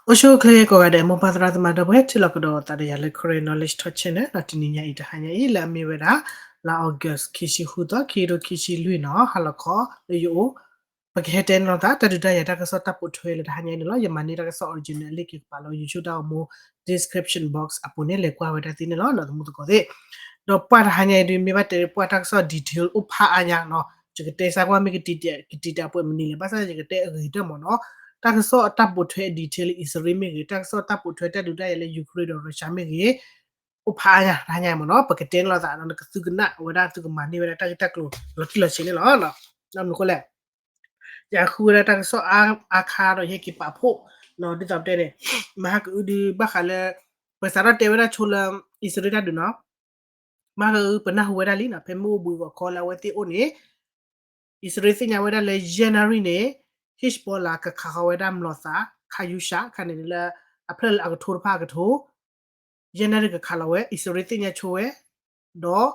အိၣ်ဆူၣ်အိၣ်ချ့ကိးဂၤဒဲး မိၢ်ပၢ်သရၣ်သမါဒီပုၢ်ဝဲၢ် ထံၣ်လိာ်ကဒီးသးဒီးယၤလၢ Karen Knowledge Talk Channel ဒီးတနံၤညါအံၤတဟါညါအံၤ လၢအမ့ၢ်ဝဲဒၣ် လါ August ခံဆံဃုသီ ခံကထိခံဆံလွံၢ်နီၤ ဟါလီၤခီလၢယအိၣ် ပကဟဲတဲန့ၢ်လိာ်သး တၢ်ဒုးတၢ်ယၤတၢ်ကစီၣ်တၢ်ပိာ်ထွဲလၢတဟါညါအံၤန့ၣ်လီၤ. ယမၤန့ၢ်တၢ်ကစီၣ် original လံာ်က့ၤကပၤလၢ YouTube တၢ်အိၣ်မူ description box အပူၤန့ၣ် လဲၤကွၢ်ဝဲဒၣ်သ့န့ၣ်လီၤ ဒီးသမူသကိးသ့ၣ် ဒီးပှၤတဟါညါအံၤဒုး မ့ၢ်ဘၣ်တဲပှၤတၢ်ကစီၣ် detail အိၣ်ဖးအါညါနီၤ ယကတဲစါကွၢ်မ့ၢ်ကတံာ်တံာ် ကတံာ်တံာ်အပှဲၤမနုၤလဲၣ် ဘၣ်ဆၣ်ယကတဲအဂ့ၤတၢ်မ့ၢ်နီၤ တၢ်ကစီၣ်အတၢ်ပိာ်ထွဲအ detail လၢအံၣ်စရ့လးမ့ၢ်ဂ့ၤ တၢ်ကစီၣ်တၢ်ပိာ်ထွဲတၢ်ဒုးတၢ်ယၤလၢ Ukraine ဒီး Russia မ့ၢ်ဂ့ၤ အိၣ်ဖးအါညါ တဟါညါအံၤမ့ၢ်နီၤ ပကတဲန့ၢ်လိာ်သးဒီးနကသုကနၣ်ဝဲဒၣ်သုကမၤန့ၢ်ဝဲဒၣ်တၢ်ဂ့ၢ်တၢ်ကျိၤလီၤတံၢ်လီၤဆဲးန့ၣ်လီၤ. ဘၣ်မနုၤအဃိလဲၣ် ယဃုဝဲဒၣ်တၢ်ကစီၣ်အါခါဒီးယဟဲက့ၤပာ်ဖှိၣ် ဒ်သိးပတဲန့ၣ် မဟါကအုဒုးဘၣ်ဃးလၢ ပစးထီၣ်တဲဝဲဒၣ်ဆိလၢ အံၣ်စရ့လးတၢ်ဒုးနီၤ မဟါကအုပနၢ်ဟူဝဲဒၣ်လံနီၤ ဖဲမ့ၣ်အူဘှံးဂီၤခီလၢအဝဲသ့ၣ်အိၣ်န့ၣ် အံၣ်စရ့လးသ့ၣ်ညါဝဲဒၣ်လၢ ယဲၢ်နၣ်ရံၣ်န့ၣ် Hezbollah ကခးဃီၤဝဲဒၣ်မျိာ်သၣ် ခါယူၡး ခါန့ၣ်လၢ အဖျၢၣ်လၢအကထိတဖၣ်အကထိ ယဲၢ်နၣ်ရံၣ်ကခးလီၤဝဲ အံၣ်စရ့လးသ့ၣ်ညါဆိဝဲ ဒီး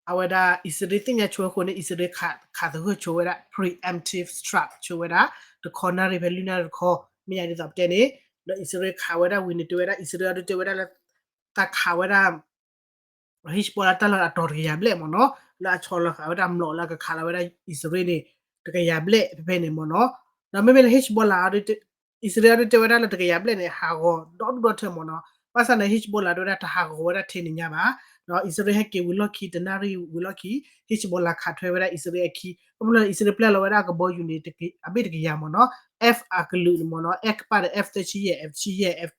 အဝဲဒၣ်အံၣ်စရ့လးသ့ၣ်ညါဆိအဃိန့ၣ် အံၣ်စရ့လးခးသဂၢၢ်ဆိဝဲဒၣ် preemptive strike ဆိဝဲဒၣ် တခီနၣ်ရံၣ်ဖဲလွံၢ်နၣ်ရံၣ်တခီ မ့ၢ်ယၤဒ်သိးပတဲန့ၣ် ဒီးအံၣ်စရ့လးခးဝဲဒၣ်ဝံၤန့ၣ် တဲဝဲဒၣ် အံၣ်စရ့လးအဒုးတဲဝဲဒၣ်လၢ သးခးဝဲဒၣ် Hezbollah တၢ်လီၢ်အတီၤတကယၤဘျဲၣ်မ့ၢ်နီၤ လၢအဆီလီၤဃာ်ဝဲဒၣ်မျိာ်လၢအကခးလီၤဝဲဒၣ်အံၣ်စရ့လးန့ၣ် တကယၤဘျဲၣ်ဖဲဖဲန့ၣ်မ့ၢ်နီၤ ဒီးမ့မ့ၢ်လၢ Hezbollah အံၣ်စရ့လးအဒုးတဲဝဲဒၣ်လၢတကယၤဘျဲၣ်န့ၣ် ဟးဂီၤဒီဒူၣ်ဒီထၢမ့ၢ်နီၤ ဘၣ်ဆၣ်န့ၣ် Hezbollah တဲဝဲဒၣ်တဟးဂီၤဝဲဒၣ်ထဲန့ၣ်ညါဘၣ် ဒီးအံၣ်စရ့လးဟဲက့ၤဝံၤလီၢ်ခံတနၣ်ရံၣ်ဝံၤလီၢ်ခံ Hezbollah ခးထွဲဝဲဒၣ်အံၣ်စရ့လးအခံ ဘၣ်မနုၤအံၣ်စရ့လးပျၢ်လီၤဝဲဒၣ်အကဘီယူၤန့ၣ် အဘ့ၣ်တကယၤမ့ၢ်နီၤ F အကလုာ်န့ၣ်မ့ၢ်နီၤ F ကပၣ်ဒီး F သၢဆံယဲၢ် F ဆံယဲၢ် F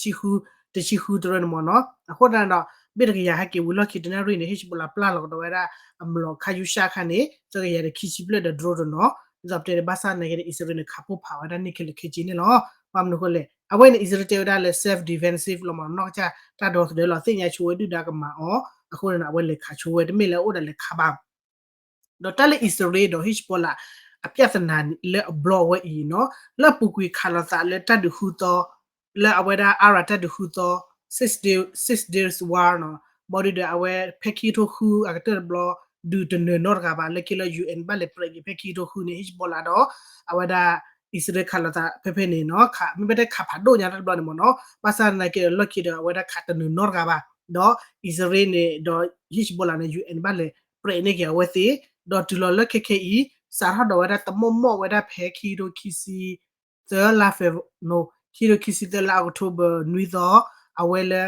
ဆံဃု တဆံဃုတရၢန့ၣ်မ့ၢ်နီၤ အဃိသတးဒီး ဘ့ၣ်တကယၤဟဲက့ၤဝံၤလီၢ်ခံတနၣ်ရံၣ်န့ၣ် Hezbollah ပျၢ်လီၤကဒီးဝဲဒၣ် အမျိာ်ခါယူၡးခါန့ၣ် သၢကယၤဒီးခံဆံဘျဲၣ်ဒီး drone တနီၤ ဒ်သိးပတဲန့ၣ် ဘၣ်ဆၣ်နာ်က့န့ၣ် အံၣ်စရ့လးန့ၣ် ခးပိၢ်ဖးဝဲဒၣ်န့ၢ်ခဲလၢာ်ခဲဆ့န့ၣ်လီၤ. ဘၣ်မနုၤအဃိလဲၣ် အဝဲန့ၣ် အံၣ်စရ့လးတဲဝဲဒၣ်လၢ self defensive လီၤမ့ၢ်နီၤ နီၢ်ကစၢ်တၢ်ဒီသဒၢလီၤ သ့ၣ်ညါဆိဝဲဒုၣ်ဒါကမၤအီၤ အဃိန့ၣ် အဝဲလဲၤခးဆိဝဲတမ့ၢ်လၢအအိၣ်ဒီးလဲၤခးဘၣ် ဒီးတၢ်လၢအံၣ်စရ့လးဒီး Hezbollah အပြဿနာလၢအဘျီအဝဲအံၤနီၤ လၢအပူၤကွံာ်ခးလိာ်သးလၢတၢ်ဒုးဃုသီ လၢအဝဲဒၣ် Arab တၢ်ဒုးဃုသီ six days, six days war နီၤ ဘၣ်ဒီးအဝဲဖဲခံကထိဃုအကတၢၢ်တဘျီ ဒုးတနၢၤနီတဂၤဘၣ် လၢခံလၢ ယူဢၣ် ဘၣ်လဲၤပြဲးက့ၤဖဲခံကထိဃုန့ၣ် Hezbollah ဒီး အဝဲဒၣ် အံၣ်စရ့လးခးလိာ်သးဖဲဖဲန့ၣ်နီၤ မ့ၢ်ဘၣ်တဲခးဖးဒိၣ်ညါတဘျီန့ၣ်မ့ၢ်နီၤ ဘၣ်ဆၣ်သနာ်က့ဒီးလီၢ်ခံဒီးအဝဲဒၣ်ခးတနၢၤနီတဂၤဘၣ် ဒီးအံၣ်စရ့လးန့ၣ်ဒီး Hezbollah န့ၣ် ယူၣ်အဲၣ်န့ၣ် ဘၣ်လဲၤပြဲးန့ၢ်က့ၤအဝဲသ့ၣ် ဒီးတုၤလီၤလၢခဲခဲအံၤ စးထီၣ်ဒီးဝဲဒၣ်တမိၢ်မိၢ်ဝဲဒၣ်ဖဲခံကထိခံဆံသၢလါ Feb ခံကထိခံဆံသၢလါ October နွံသီ အဝဲလၢ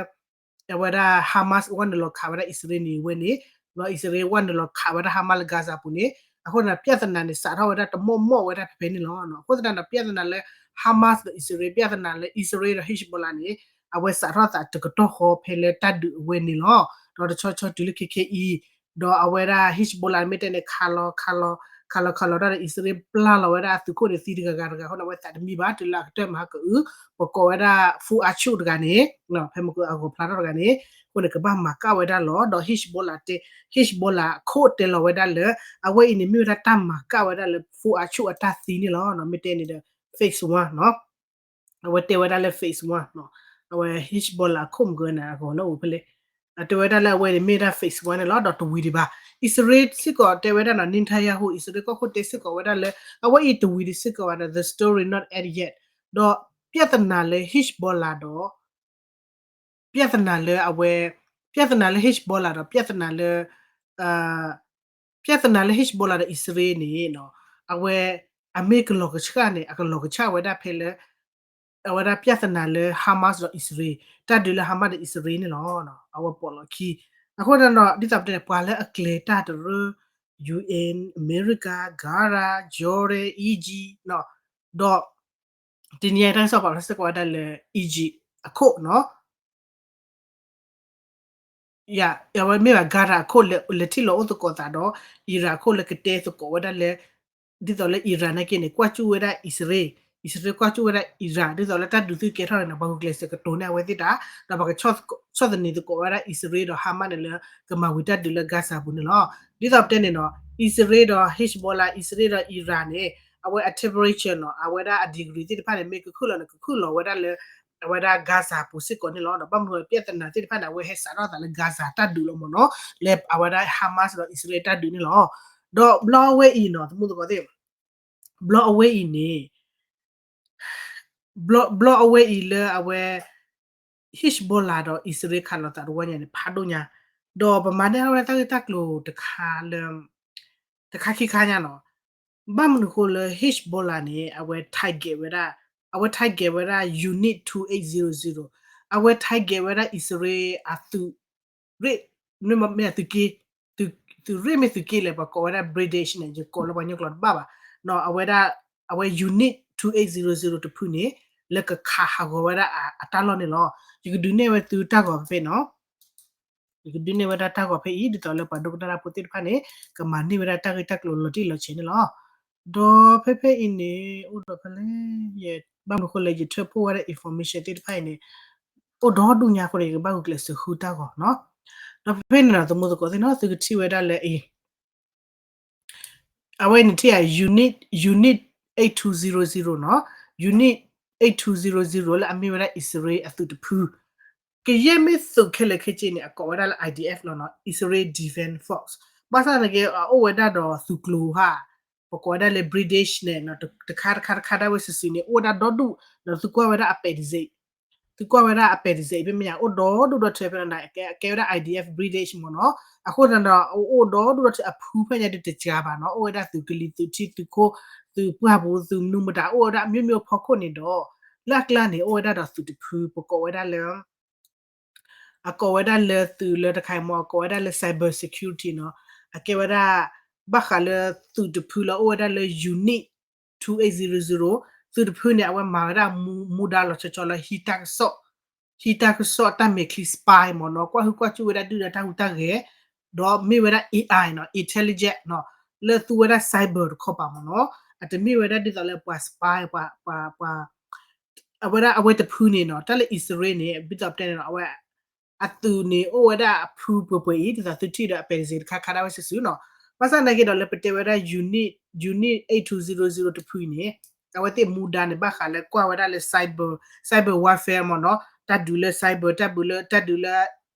အဝဲဒၣ် Hamas ဝဲနုာ်လီၤခးဝဲဒၣ်အံၣ်စရ့လးန့ၣ်ဝဲန့ၣ် ဒီးအံၣ်စရ့လးဝဲနုာ်လီၤခးဝဲဒၣ် Hamas လၢ Gaza ပူၤန့ၣ် အဃိသတးဒီး ပြဿနာန့ၣ် စးထီၣ်ဝဲဒၣ်တမိၢ်မိၢ်ဝဲဒၣ်ဖဲဖဲန့ၣ်လီၤ. အဃိသတးဒီး ပြဿနာလၢ Hamas ဒီးအံၣ်စရ့လး ပြဿနာလၢအံၣ်စရ့လးဒီး Hezbollah န့ၣ် အဝဲစးထီၣ်သးတကတီၢ်ဃီဖဲလၢတၢ်ဒုးအဝဲန့ၣ်လီၤ. ဒီးတဆီဆီတုၤလၢခဲခဲအံၤ ဒီးအဝဲဒၣ် Hezbollah မ့ၢ်တဲန့ၣ် ခးလီၤ ခးလီၤ ခးလီၤခးလီၤတၢ်ဒီး အံၣ်စရ့လးပျၢ်လီၤဝဲဒၣ်အသုးခိၣ်န့ၣ်သံတဂၤဂၤတဂၤအဃိန့ၣ် အဝဲသးတမံဘၣ် တုၤလၢအကတၢၢ်မဟါကအု ပကိးဝဲဒၣ် Fuad Shukr တဂၤန့ၣ် ဖဲမ့ၢ်ကအဂီၤဖျါထီၣ်တဂၤန့ၣ် အဃိန့ၣ် ကဘၣ်မၤကၣ်ဝဲဒၣ်လီၤ. ဒီး Hezbollah တဲ Hezbollah အခိၣ်တဲလီၤဝဲဒၣ်လၢ အဝဲအံၤန့ၣ်မ့ၢ်ဝဲဒၣ်တၢ်မၤကၣ်ဝဲဒၣ်လၢ Fuad Shukr အတၢ်သံန့ၣ်လီၤ. မ့ၢ်တဲန့ၣ်ဒီး phase one နီၤ အဝဲတဲဝဲဒၣ်လၢ phase one နီၤ အဝဲ Hezbollah အခိၣ်မုၢ်ကနၣ်အဂီၤလၢအိၣ်ဖဲလဲၣ် အတဲဝဲဒၣ်လၢအဝဲန့ၣ်မ့ၢ်ဒၣ် phase one န့ၣ်လီၤ. ဒီးတဝံၤဒံးဘၣ် အံၣ်စရ့လးစ့ၢ်ကီးတဲဝဲဒၣ်နီၤ Netanyahu အံၣ်စရ့လးကီၢ်ခိၣ်တဲစ့ၢ်ကီးဝဲဒၣ်လၢ အဝဲအံၤတဝံၤဒံးစ့ၢ်ကီးဘၣ်ဒီး the story not end yet ဒီး ပြဿနာလၢ Hezbollah ဒီး ပြဿနာလၢအဝဲ ပြဿနာလၢ Hezbollah ဒီး ပြဿနာလၢ ပြဿနာလၢ Hezbollah ဒီးအံၣ်စရ့လးန့ၣ် အဝဲ အမ့ၢ်ကလီၤကဆှၣ်န့ၣ် အကလီၤကဆှၣ်ဝဲဒၣ်ဖဲလၢ အဝဲဒၣ်ပြဿနာလၢ Hamas ဒီးအံၣ်စရ့လး တၢ်ဒုးလၢ Hamas ဒီးအံၣ်စရ့လးန့ၣ်လီၤ. အဝဲပိာ်လီၤခံ အဃိသတးဒီး ဒ်သိးပတဲန့ၣ် ပှၤလၢအကျဲၤတၢ်တရၢ ယူၣ်အဲၣ် အမဲရကၤ Qatar, Jordan, Egypt ဒီး တနံၤအံၤတၢ်ကစီၣ်ပာ်ဖျါစ့ၢ်ကီးဝဲဒၣ်လၢ Egypt အခိၣ်နီၤ အဝဲမ့ၢ်ဘၣ် Qatar အခိၣ်လၢလဲၤထံၣ်လီၤအိၣ်သကိးသးဒီး Iran အခိၣ်လၢကတဲသကိးဝဲဒၣ်လၢ ဒ်သိးလၢ Iran နာ်က့န့ၣ် ကွၢ်ကၠူၣ်ဝဲဒၣ်အံၣ်စရ့လး အံၣ်စရ့လးကွၢ်ကၠူၣ်ဝဲဒၣ် Iran ဒ်သိးလၢတၢ်ဒုးသုကဲထီၣ်န့ၣ် ပှၤဂုာ်ကျဲးစၢးကတိၤန့ၢ်အဝဲသ့ၣ်တၢ် ဒီးပှၤကဆီၣ်သနံးသကိးဝဲဒၣ်အံၣ်စရ့လးဒီး Hamas န့ၣ်လၢ ကမၤဝံၤတၢ်ဒုးလၢ Gaza ပူၤန့ၣ်လီၤ. ဒ်သိးပတဲန့ၣ်နီၤ အံၣ်စရ့လးဒီး Hezbollah အံၣ်စရ့လးဒီး Iran န့ၣ် အဝဲအ temperature နီၤ အဝဲဒၣ်အ degree သ့ၣ်တဖၣ်န့ၣ် မ့ၢ်ကခုၣ်လီၤန့ၣ် ကခုၣ်လီၤဝဲဒၣ်လၢ အဝဲဒၣ် Gaza ပူၤစ့ၢ်ကီးန့ၣ်လီၤ. ဒီးဘၣ်မနုၤ ပြဿနာသ့ၣ်တဖၣ်န့ၣ် အဝဲဟဲစးထီၣ်သးလၢ Gaza တၢ်ဒုးလီၤမ့ၢ်နီၤ လၢအဝဲဒၣ် Hamas ဒီးအံၣ်စရ့လးတၢ်ဒုးန့ၣ်လီၤ. ဒီးဘျီအဝဲအံၤနီၤ သမူသကိးသ့ၣ် ဘျီအဝဲအံၤန့ၣ် ဘျီအဝဲအံၤလၢအဝဲ Hezbollah ဒီးအံၣ်စရ့လးခးလိာ်သးတဝီညါန့ၣ် ဖးဒိၣ်ညါ, ဒီးပမၤန့ၢ်ဝဲဒၣ်တၢ်ဂ့ၢ်တၢ်ကျိၤတခါလၢ တခါခံခါညါနီၤ, ဘၣ်မနုၤဃိလၢ Hezbollah န့ၣ် အဝဲ target ဝဲဒၣ်, အဝဲ target ဝဲဒၣ် unit two eight zero zero, အဝဲ target ဝဲဒၣ်အံၣ်စရ့လးအသုးရ့ၣ်, မ့ၢ်သုးက့, သုးရ့ၣ်မ့ၢ်သုးက့လဲၣ် ပှၤကိးဝဲဒၣ် British န့ၣ် ယကိးလၢပှၤကညီကျိာ်တဘၣ်ဘၣ်, အဝဲဒၣ်, အဝဲ unit two eight zero zero တဖုန့ၣ် လၢကခးဟးဂီၤဝဲဒၣ်အတၢ်လီၢ်န့ၣ်လီၤ. ယကဒုးနဲၣ်ဝဲသုတၢ်ဂီၤဖဲဖဲနီၤ ယကဒုးနဲၣ်ဝဲဒၣ်တၢ်ဂီၤဖဲအံၤ ဒ်သိးလၢပှၤဒိကနၣ်တၢ်ဖိသ့ၣ်တဖၣ်န့ၣ် ကမၤန့ၢ်ဝဲဒၣ်တၢ်ဂ့ၢ်တၢ်ကျိၤလီၤတံၢ်လီၤဆဲးန့ၣ်လီၤ. ဒီးဖဲဖဲအံၤန့ၣ် အိၣ်ဒီးဖဲလဲၣ်, ယဘၣ်မနုၤဃိလဲၣ် ယထၢဖှိၣ်ဝဲဒၣ် information သ့ၣ်တဖၣ်အံၤန့ၣ် အိၣ်ဒီဒူၣ်ညါအဃိန့ၣ် ယကဘၣ်ဂုာ်ကျဲးစၢးဃုတၢ်ဂီၤနီၤ. ဒီးဖဲဖဲန့ၣ်ဒီး သမူသကိးသ့ၣ်နီၤ သုကထံၣ်ဝဲဒၣ်လၢအံၤ အဝဲန့ၣ်ထံၣ်ဧါ unit, unit eight two zero zero နီၤ, unit eight two zero zero လၢအမ့ၢ်ဝဲဒၣ်အံၣ်စရ့လးအသုးတဖု, ကယဲၢ်မ့ၢ်သုးခဲလၢာ်ခဲဆ့န့ၣ် အကိးဝဲဒၣ်လၢ I D F လီၤနီၤ, Israel Defense Force, ဘၣ်ဆၣ်သနာ်က့ အအိၣ်ဝဲဒၣ်ဒီးသုးကျိၤဟါ, ပကိးဝဲဒၣ်လၢ British န့ၣ် တခါတခါတခါဒၣ်ဝဲစုာ်စုာ်န့ၣ် အိၣ်ဝဲဒၣ်ဒီဒူၣ် ဒီးသုကွၢ်ဝဲဒၣ်အပဲာ်တစ့း သုကွၢ်ဝဲဒၣ်အပဲာ်တစ့းဖဲမဲာ်ညါ အိၣ်ဒီဒူၣ်ဒီထၢဖဲန့ၣ် အကဲဝဲဒၣ် I D F British မ့ၢ်နီၤ, အဃိသတးဒီး အိၣ်ဒီဒူၣ်ဒီထၢအဖုဖဲညါဒုးတစှၤဘၣ်နီၤ, အိၣ်ဝဲဒၣ်သုးကလံၤသုးထံသုးခိၣ် သုးပှၢ်ပူၤ သုးမနုၤမတၤ အိၣ်ဝဲဒၣ်အမျိုးမျိုးအဖီခိၣ်န့ၣ်ဒီး လၢအကျါန့ၣ် အိၣ်ဝဲဒၣ်ဒီးသုးတဖု ပကိးဝဲဒၣ်လၢ အကိးဝဲဒၣ်လၢသုးလၢတခါအံၤမ့ၢ် အကိးဝဲဒၣ်လၢ cyber security နီၤ, အကဲဝဲဒၣ် ဘၣ်ဃးလၢသုးတဖုလၢအိၣ်ဝဲဒၣ်လၢ unit two eight zero zero, သုးတဖုန့ၣ် အဝဲမၤဝဲဒၣ်မူဒါလီၤဆီဆီလၢ ဟံးတၢ်ကစီၣ် ဟံးတၢ်ကစီၣ်တၢ်မဲာ်ချံ spy မ့ၢ်နီၤ, ကွၢ်ဟုၣ်ကွၢ်စူၣ်ဝဲဒၣ်ဒုၣ်ဒါတၢ်ဟူးတၢ်ဂဲၤ, ဒီးမ့ၢ်ဝဲဒၣ် A I နီၤ intelligence နီၤ, လၢသူဝဲဒၣ် cyber တခီပၤမ့ၢ်နီၤ, အတမ့ၢ်ဝဲဒၣ်ဒ်သိးလၢပှၤ spy ပှၤ ပှၤ အဝဲဒၣ်အဝဲတဖုန့ၣ်နီၤ, တၢ်လၢအံၣ်စရ့လးန့ၣ် ဒ်သိးပတဲန့ၣ်နီၤ, အဝဲ အသုးန့ၣ်အိၣ်ဝဲဒၣ်အဖုပှဲၤပှဲၤအံၤ ဒ်သိးသုထံၣ်ဒီးအပဲာ်တစ့းတခါခါဒၣ်ဝဲစုာ်စုာ်နီၤ, ဘၣ်ဆၣ်သနာ်က့ဒီး လၢပတဲဝဲဒၣ် unit, unit eight two zero zero တဖုအံၤန့ၣ် အဝဲသ့ၣ်မူဒါန့ၣ် ဘၣ်ဃးလၢကွၢ်ဝဲဒၣ်လၢ cyber, cyber warfare မ့ၢ်နီၤ, တၢ်ဒုးလၢ cyber တၢ်ဘုးလၢ တၢ်ဒုးလၢ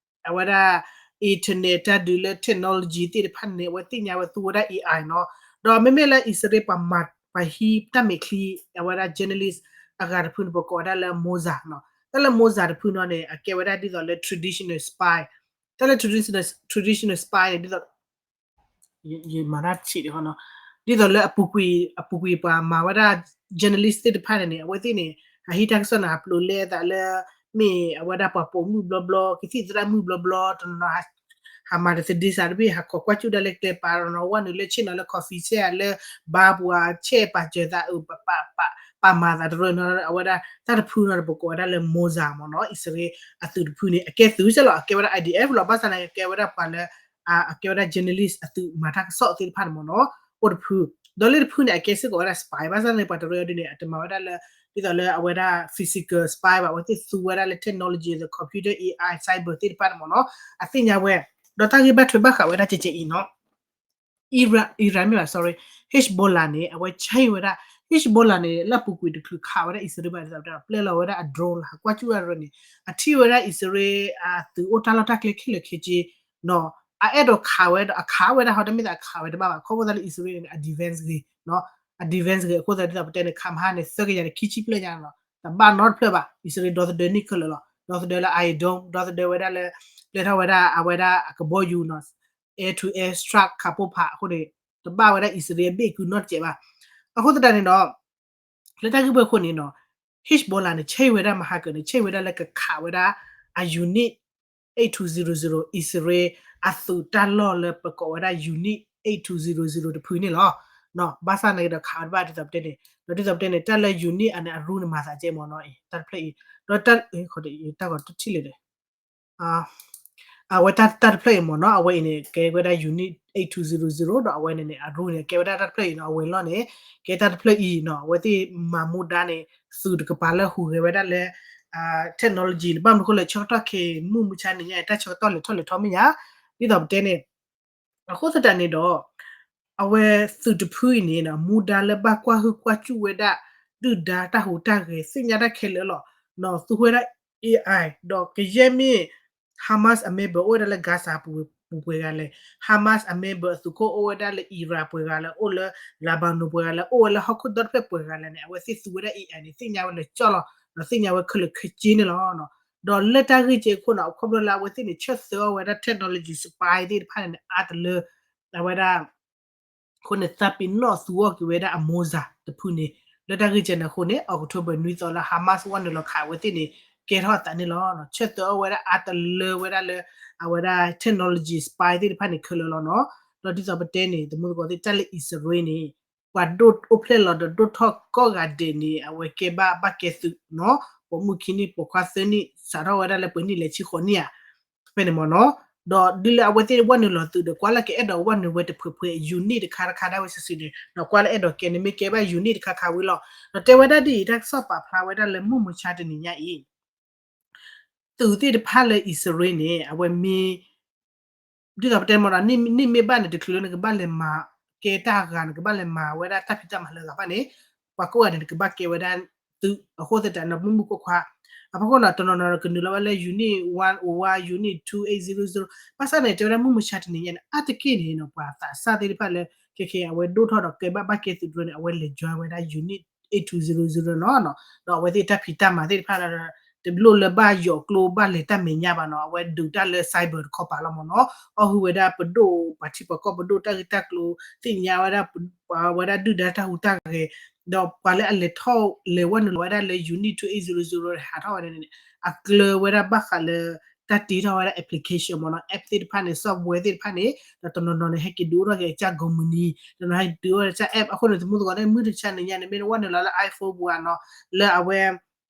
အဝဲဒၣ် internet တၢ်ဒုးလၢ technology သ့ၣ်တဖၣ်န့ၣ် အဝဲသ့ၣ်ညါဝဲသူဝဲဒၣ် A I နီၤ, ဒီးမ့မ့ၢ်လၢအံၣ်စရ့လးပှၤမၤ ပှၤဟံးတၢ်မဲာ်ချံ အဝဲဒၣ် journalist အဂၤတဖုန့ၣ် ပကိးဝဲဒၣ်လၢ Mossad နီၤ, တၢ်လၢ Mossad တဖုနီၤန့ၣ် အကဲဝဲဒၣ်ဒ်သိးလၢ traditional spy, တၢ်လၢ traditional, traditional spy န့ၣ် ဒ်သိး ယမၤတၢ်ဆံးဒ်ဃီနီၤ, ဒ်သိးလၢအပူၤကွံာ် အပူၤကွံာ်ပှၤမၤဝဲဒၣ် journalist သ့ၣ်တဖၣ်န့ၣ်န့ၣ် အဝဲသ့ၣ်န့ၣ် ဟးဟံးတၢ်ကစီၣ်န့ၣ် ဟးပျိးလဲသးလၢ မ့ၢ်အဝဲဒၣ်ပှၤပိာ်မုၣ်ဘျီဘျီ ကသံၣ်သရၣ်မုၣ်ဘျီဘျီ တနီၤနီၤ ဟးမၤတသဒ့စးတဘ့ၣ် ဟးခိးကွၢ်ကၠူၣ်ဒၣ်လၢကျဲပာ်နီၤ ဝဲနုာ်လၢဆ့ၣ်နီၤလၢ coffee shop လၢ bar ပူၤ ဆဲးပာ်စၢၤသး ပာ်မၤသးတရၢနီၤ အဝဲဒၣ်တၢ်တဖုနီၤ ပကိးဝဲဒၣ်လၢ Mossad မ့ၢ်နီၤ အံၣ်စရ့လးအသုးတဖုန့ၣ် အကဲသုးစဲလီၤ အကဲဝဲဒၣ် I D F လီၤ ဘၣ်ဆၣ်န့ၣ် ကဲဝဲဒၣ်ပှၤလၢ အကဲဝဲဒၣ် journalist အသုးမၤတၢ်ကစီၣ်သ့ၣ်တဖၣ်န့ၣ်မ့ၢ်နီၤ အိၣ်တဖု ဒီးလၢတဖုန့ၣ် အကဲစ့ၢ်ကီးဝဲဒၣ် spy ဘၣ်ဆၣ်န့ၣ် ပှၤတရၢဒ်န့ၣ် အတမၤဝဲဒၣ်လၢ ဒ်သိးလၢအဝဲဒၣ် physical spy ဘၣ် အဝဲသ့ၣ်သူဝဲဒၣ်လၢ technology ဒီး computer AI cyber သ့ၣ်တဖၣ်န့ၣ်မ့ၢ်နီၤ အသ့ၣ်ညါဝဲ ဒီးတၢ်ဂ့ၢ်ဘၣ်ထွဲဘၣ်ဃးဝဲဒၣ်ကဲကဲအံၤနီၤ Iran, Iran မ့ၢ်ဘၣ် sorry, Hezbollah န့ၣ် အဝဲဆဲးဝဲဒၣ် Hezbollah န့ၣ် လၢအပူၤကွံာ်တချုးခးဝဲဒၣ်အံၣ်စရ့လးဘၣ်ဒ်သိး ပျဲလီၤဝဲဒၣ်အ drone လၢဟးကွၢ်ကၠူၣ်ဝဲဒၣ်န့ၣ် အထံၣ်ဝဲဒၣ်အံၣ်စရ့လးအသုးအိၣ်တၢ်လီၢ်တၢ်ကျဲခဲလၢာ်ခဲဆ့နီၤ အအဲၣ်ဒိးခးဝဲဒီး အခးဝဲဒၣ်ဟီ တမ့ၢ်သးအခးဝဲတဘၣ်ဘၣ် ခီဖျိသးလၢအံၣ်စရ့လးန့ၣ် အ defense ဂ့ၤနီၤ အ defense ဂ့ၤ အဃိသတးဒ်သိးပတဲန့ၣ် ခးမဟါန့ၣ် သၢကယၤန့ၣ် ခံဆံဖျၢၣ်ညါနီၤ တဘၣ်နီတဖျၢၣ်ဘၣ် အံၣ်စရ့လးဒီသဒၢန့ၢ်ခဲလၢာ်လီၤ ဒီသဒၢလၢ Iron Dome ဒီသဒၢဝဲဒၣ်လၢ ပျဲထီၣ်ဝဲဒၣ်အဝဲဒၣ်အကဘီယူၤနီၤ air to air strike ခးပိၢ်ဖးအဃိန့ၣ် တဘၣ်ဝဲဒၣ်အံၣ်စရ့လးဘ့ၣ်ကုနီတစဲးဘၣ် အဃိသတးန့ၣ်ဒီး လၢတၢ်ဂ့ၢ်ပှဲၤခိၣ်န့ၣ်နီၤ Hezbollah န့ၣ် ဆဲးဝဲဒၣ်မဟါကၢၤန့ၣ် ဆဲးဝဲဒၣ်လၢကခးဝဲဒၣ်အ unit eight two zero zero အံၣ်စရ့လးအသုးတၢ်လီၢ်လၢပကိးဝဲဒၣ် unit eight two zero zero တဖုန့ၣ်လီၤ ဘၣ်ဆၣ်န့ၣ်ဒီးခးဝဲတဘၣ်ဒ်သိးပတဲန့ၣ် ဒီးဒ်သိးပတဲန့ၣ် တၢ်လၢ unit အန့ၣ် အရူန့ၣ်မၤသးကဲမ့ၢ်နီၤ တၢ်တဖျၢၣ်အံၤ ဒီးတၢ် တၢ်ဂီၤတထံၣ်လၢၤဒီး အဝဲတၢ်တဖျၢၣ်အံၤမ့ၢ်နီၤ အဝဲအံၤန့ၣ် ကဲဝဲဒၣ် unit eight two zero zero ဒီးအဝဲန့ၣ်န့ၣ် အရူန့ၣ် ကဲဝဲဒၣ်တၢ်တဖျၢၣ်အံၤနီၤ အဝဲလီၢ်န့ၣ် ကဲတၢ်တဖျၢၣ်အံၤနီၤ အဝဲသ့ၣ်မၤမူဒါန့ၣ် သုးတကပၤလၢဟူးဂဲၤဝဲဒၣ်လၢ technology လၢဘၣ်မနုၤဃိလဲၣ် ဆၢကတီၢ်ခဲအံၤ မုၢ်မဆါန့ၣ်ညါ တၢ်ဆၢကတီၢ်လဲၤထီၣ်လဲၤထီမ့ၢ်ညါ ဒ်သိးပတဲန့ၣ် အဃိသတးန့ၣ်ဒီး အဝဲသုးတဖုအံၤန့ၣ် မူဒါလၢဘၣ်ကွၢ်ဟုၣ်ကွၢ်စူၣ်ဝဲဒၣ် ဒုၣ်ဒါတၢ်ဟူးတၢ်ဂဲၤ သ့ၣ်ညါတၢ်ခဲလၢာ်လီၤ. နီၢ်သူဝဲဒၣ် AI ဒီးကယဲၢ်မ့ၢ် Hamas အ member အိၣ်ဝဲဒၣ်လၢ Gaza ပူၤပှဲၤဂၤလဲၣ်, Hamas အ member အသုးခိၣ်အိၣ်ဝဲဒၣ်လၢ Iraq ပှဲၤဂၤလဲၣ်, အိၣ်လၢ Lebanon ပှဲၤဂၤလဲၣ်, အိၣ်ဝဲလၢဟီၣ်ခိၣ်ဒီတဖျၢၣ်ပှဲၤဂၤလဲၣ်န့ၣ် အဝဲသ့ၣ်သူဝဲဒၣ် AI န့ၣ် သ့ၣ်ညါဝဲလၢာ်ကၠီလီၤ. ဒီးသ့ၣ်ညါဝဲခဲလၢာ်ခဲဆ့န့ၣ်လီၤ. ဒီးလၢတၢ်ဂ့ၢ်ကဲအခိၣ်န့ၣ် အခီဖျိလၢအဝဲသ့ၣ်န့ၣ် ဆၢသၢအီၤဝဲဒၣ် technology spy သ့ၣ်တဖၣ်န့ၣ်န့ၣ် အါတလၢ အဝဲဒၣ် အဃိန့ၣ် သးပ့ၤနီၣ်သူအီၤက့ၤဝဲဒၣ်အ Mossad တဖုန့ၣ် လၢတၢ်ဂ့ၢ်ကဲန့ၣ်အဃိန့ၣ် October နွံသီလၢ Hamas ဝဲနုာ်လီၤခးအဝဲသ့ၣ်န့ၣ် ကဲထီၣ်အသးန့ၣ်လီၤ. ဆၢသၢအီၤဝဲဒၣ်အါတလၢဝဲဒၣ်လၢ အဝဲဒၣ် technology spy သ့ၣ်တဖၣ်န့ၣ်ခဲလၢာ်လီၤနီၤ. ဒီးဒ်သိးပတဲန့ၣ် တမူသကိးသ့ၣ် တၢ်လၢအံၣ်စရ့လးန့ၣ် ပှၤဒိၣ်အိၣ်ဖျဲၣ်လီၤဒီးဒိၣ်ထီၣ်ကိးဂၤဒဲးန့ၣ် အဝဲကဲဘၣ်ဘၣ်ကဲသုးနီၤ, ပိာ်မုၣ်ခံနံၣ် ပိာ်ခွါသၢနံၣ် စးထီၣ်ဝဲဒၣ်လၢပှဲၤနံၣ်လဲၤဆံဃိးနံၣ်ဧါ ဖဲန့ၣ်မ့ၢ်နီၤ. ဒီးဒ်လၢအဝဲသ့ၣ်ဝဲနုာ်လီၤသုးဒီး ကွၢ်လၢကအဲၣ်ဒိးဝဲနုာ်ဝဲတဖုဖု unit တခါတခါဒၣ်ဝဲစုာ်စုာ်န့ၣ် ဒီးကွၢ်လၢအဲၣ်ဒိးကဲန့ၣ် မ့ၢ်ကဲဘၣ် unit တခါခါဝံၤလီၤ. ဒီးတဲဝဲဒၣ်ဒ်အံၤ တၢ်ကစီၣ်ပာ်ဖျါဝဲဒၣ်လၢမုၢ်မဆါတနံၤညါအံၤ သုးသ့ၣ်တဖၣ်လၢအံၣ်စရ့လးန့ၣ် အဝဲမ့ၢ် ဒ်သိးပတဲမ့ၢ်ဒီး န့ၢ်မ့ၢ်ဘၣ်န့ၣ် တချုးလၢနကဘၣ်လဲၤမၤကဲတၢ်ဂၤ နကဘၣ်လဲၤမၤဝဲဒၣ်တၢ်ဖံးတၢ်မၤလၢအဂၤဘၣ်န့ၣ် ပှၤကိးဂၤန့ၣ် နကဘၣ်ကဲဝဲဒၣ်သုး အဃိသတးန့ၣ် မုၢ်မုၢ်ခွါခွါ အဖီခိၣ်န့ၣ် တနီၤနီၤကနုာ်လီၤဝဲလၢ unit one oh one, unit two eight zero zero ဘၣ်ဆၣ်န့ၣ် တဲဝဲဒၣ်မုၢ်မဆါတနံၤညါန့ၣ် အါတက့ၢ်န့ၣ်နီၤ ပှၤသးစၢ်သ့ၣ်တဖၣ်လၢ ခဲခဲ အဝဲဒိၣ်ထီၣ်ဒီးကဲဘၣ်ဘၣ်ကဲသုးတဖၣ်န့ၣ် အဝဲလဲၤ join ဝဲဒၣ် unit eight two zero zero နီၤ. ဒီးအဝဲသ့ၣ်တၢ်ဖံးတၢ်မၤသ့ၣ်တဖၣ်ဒီး တလိၣ်လၢဘၣ်ယိးကျိဘၣ်လဲၤတၢ်မဲာ်ညါဘၣ်နီၤ, အဝဲဒုးတၢ်လၢ cyber တခီပၤလီၤမ့ၢ်နီၤ, အီၣ်ဟုၣ်ဝဲဒၣ်ပဒိၣ် ပှၤထံပှၤကီၢ်ပဒိၣ်တၢ်ဂ့ၢ်တၢ်ကျိၤ သ့ၣ်ညါဝဲဒၣ် ပှၤဝဲဒၣ်ဒုၣ်ဒါတၢ်ဟူးတၢ်ဂဲၤ, ဒီးပှၤလၢအလဲၤထီၣ်လဲၤဝဲနုာ်လီၤဝဲဒၣ်လၢ unit two eight zero zero ဟးထီၣ်ဝဲန့ၣ်န့ၣ် အကျၢၤဝဲဒၣ်ဘၣ်ဃးလၢ တၢ်တ့ထီၣ်ဝဲဒၣ် application မ့ၢ်နီၤ, app သ့ၣ်တဖၣ်န့ၣ် software သ့ၣ်တဖၣ်န့ၣ် ဒီးတနီၤနီၤန့ၣ် ဟဲက့ၤဒုးအိၣ်ထီၣ်က့ၤအကၢ်ကိးမုၢ်နံၤ, တနီၤဟဲဒုးအိၣ်ထီၣ်ကၢ် app အဃိန့ၣ် တမူသကိးန့ၣ် မုၢ်တဆါနံၤညါန့ၣ် မ့ၢ်နဝဲနုာ်လီၤလၢ iPhone ပူၤဧါနီၤ, လၢအဝဲ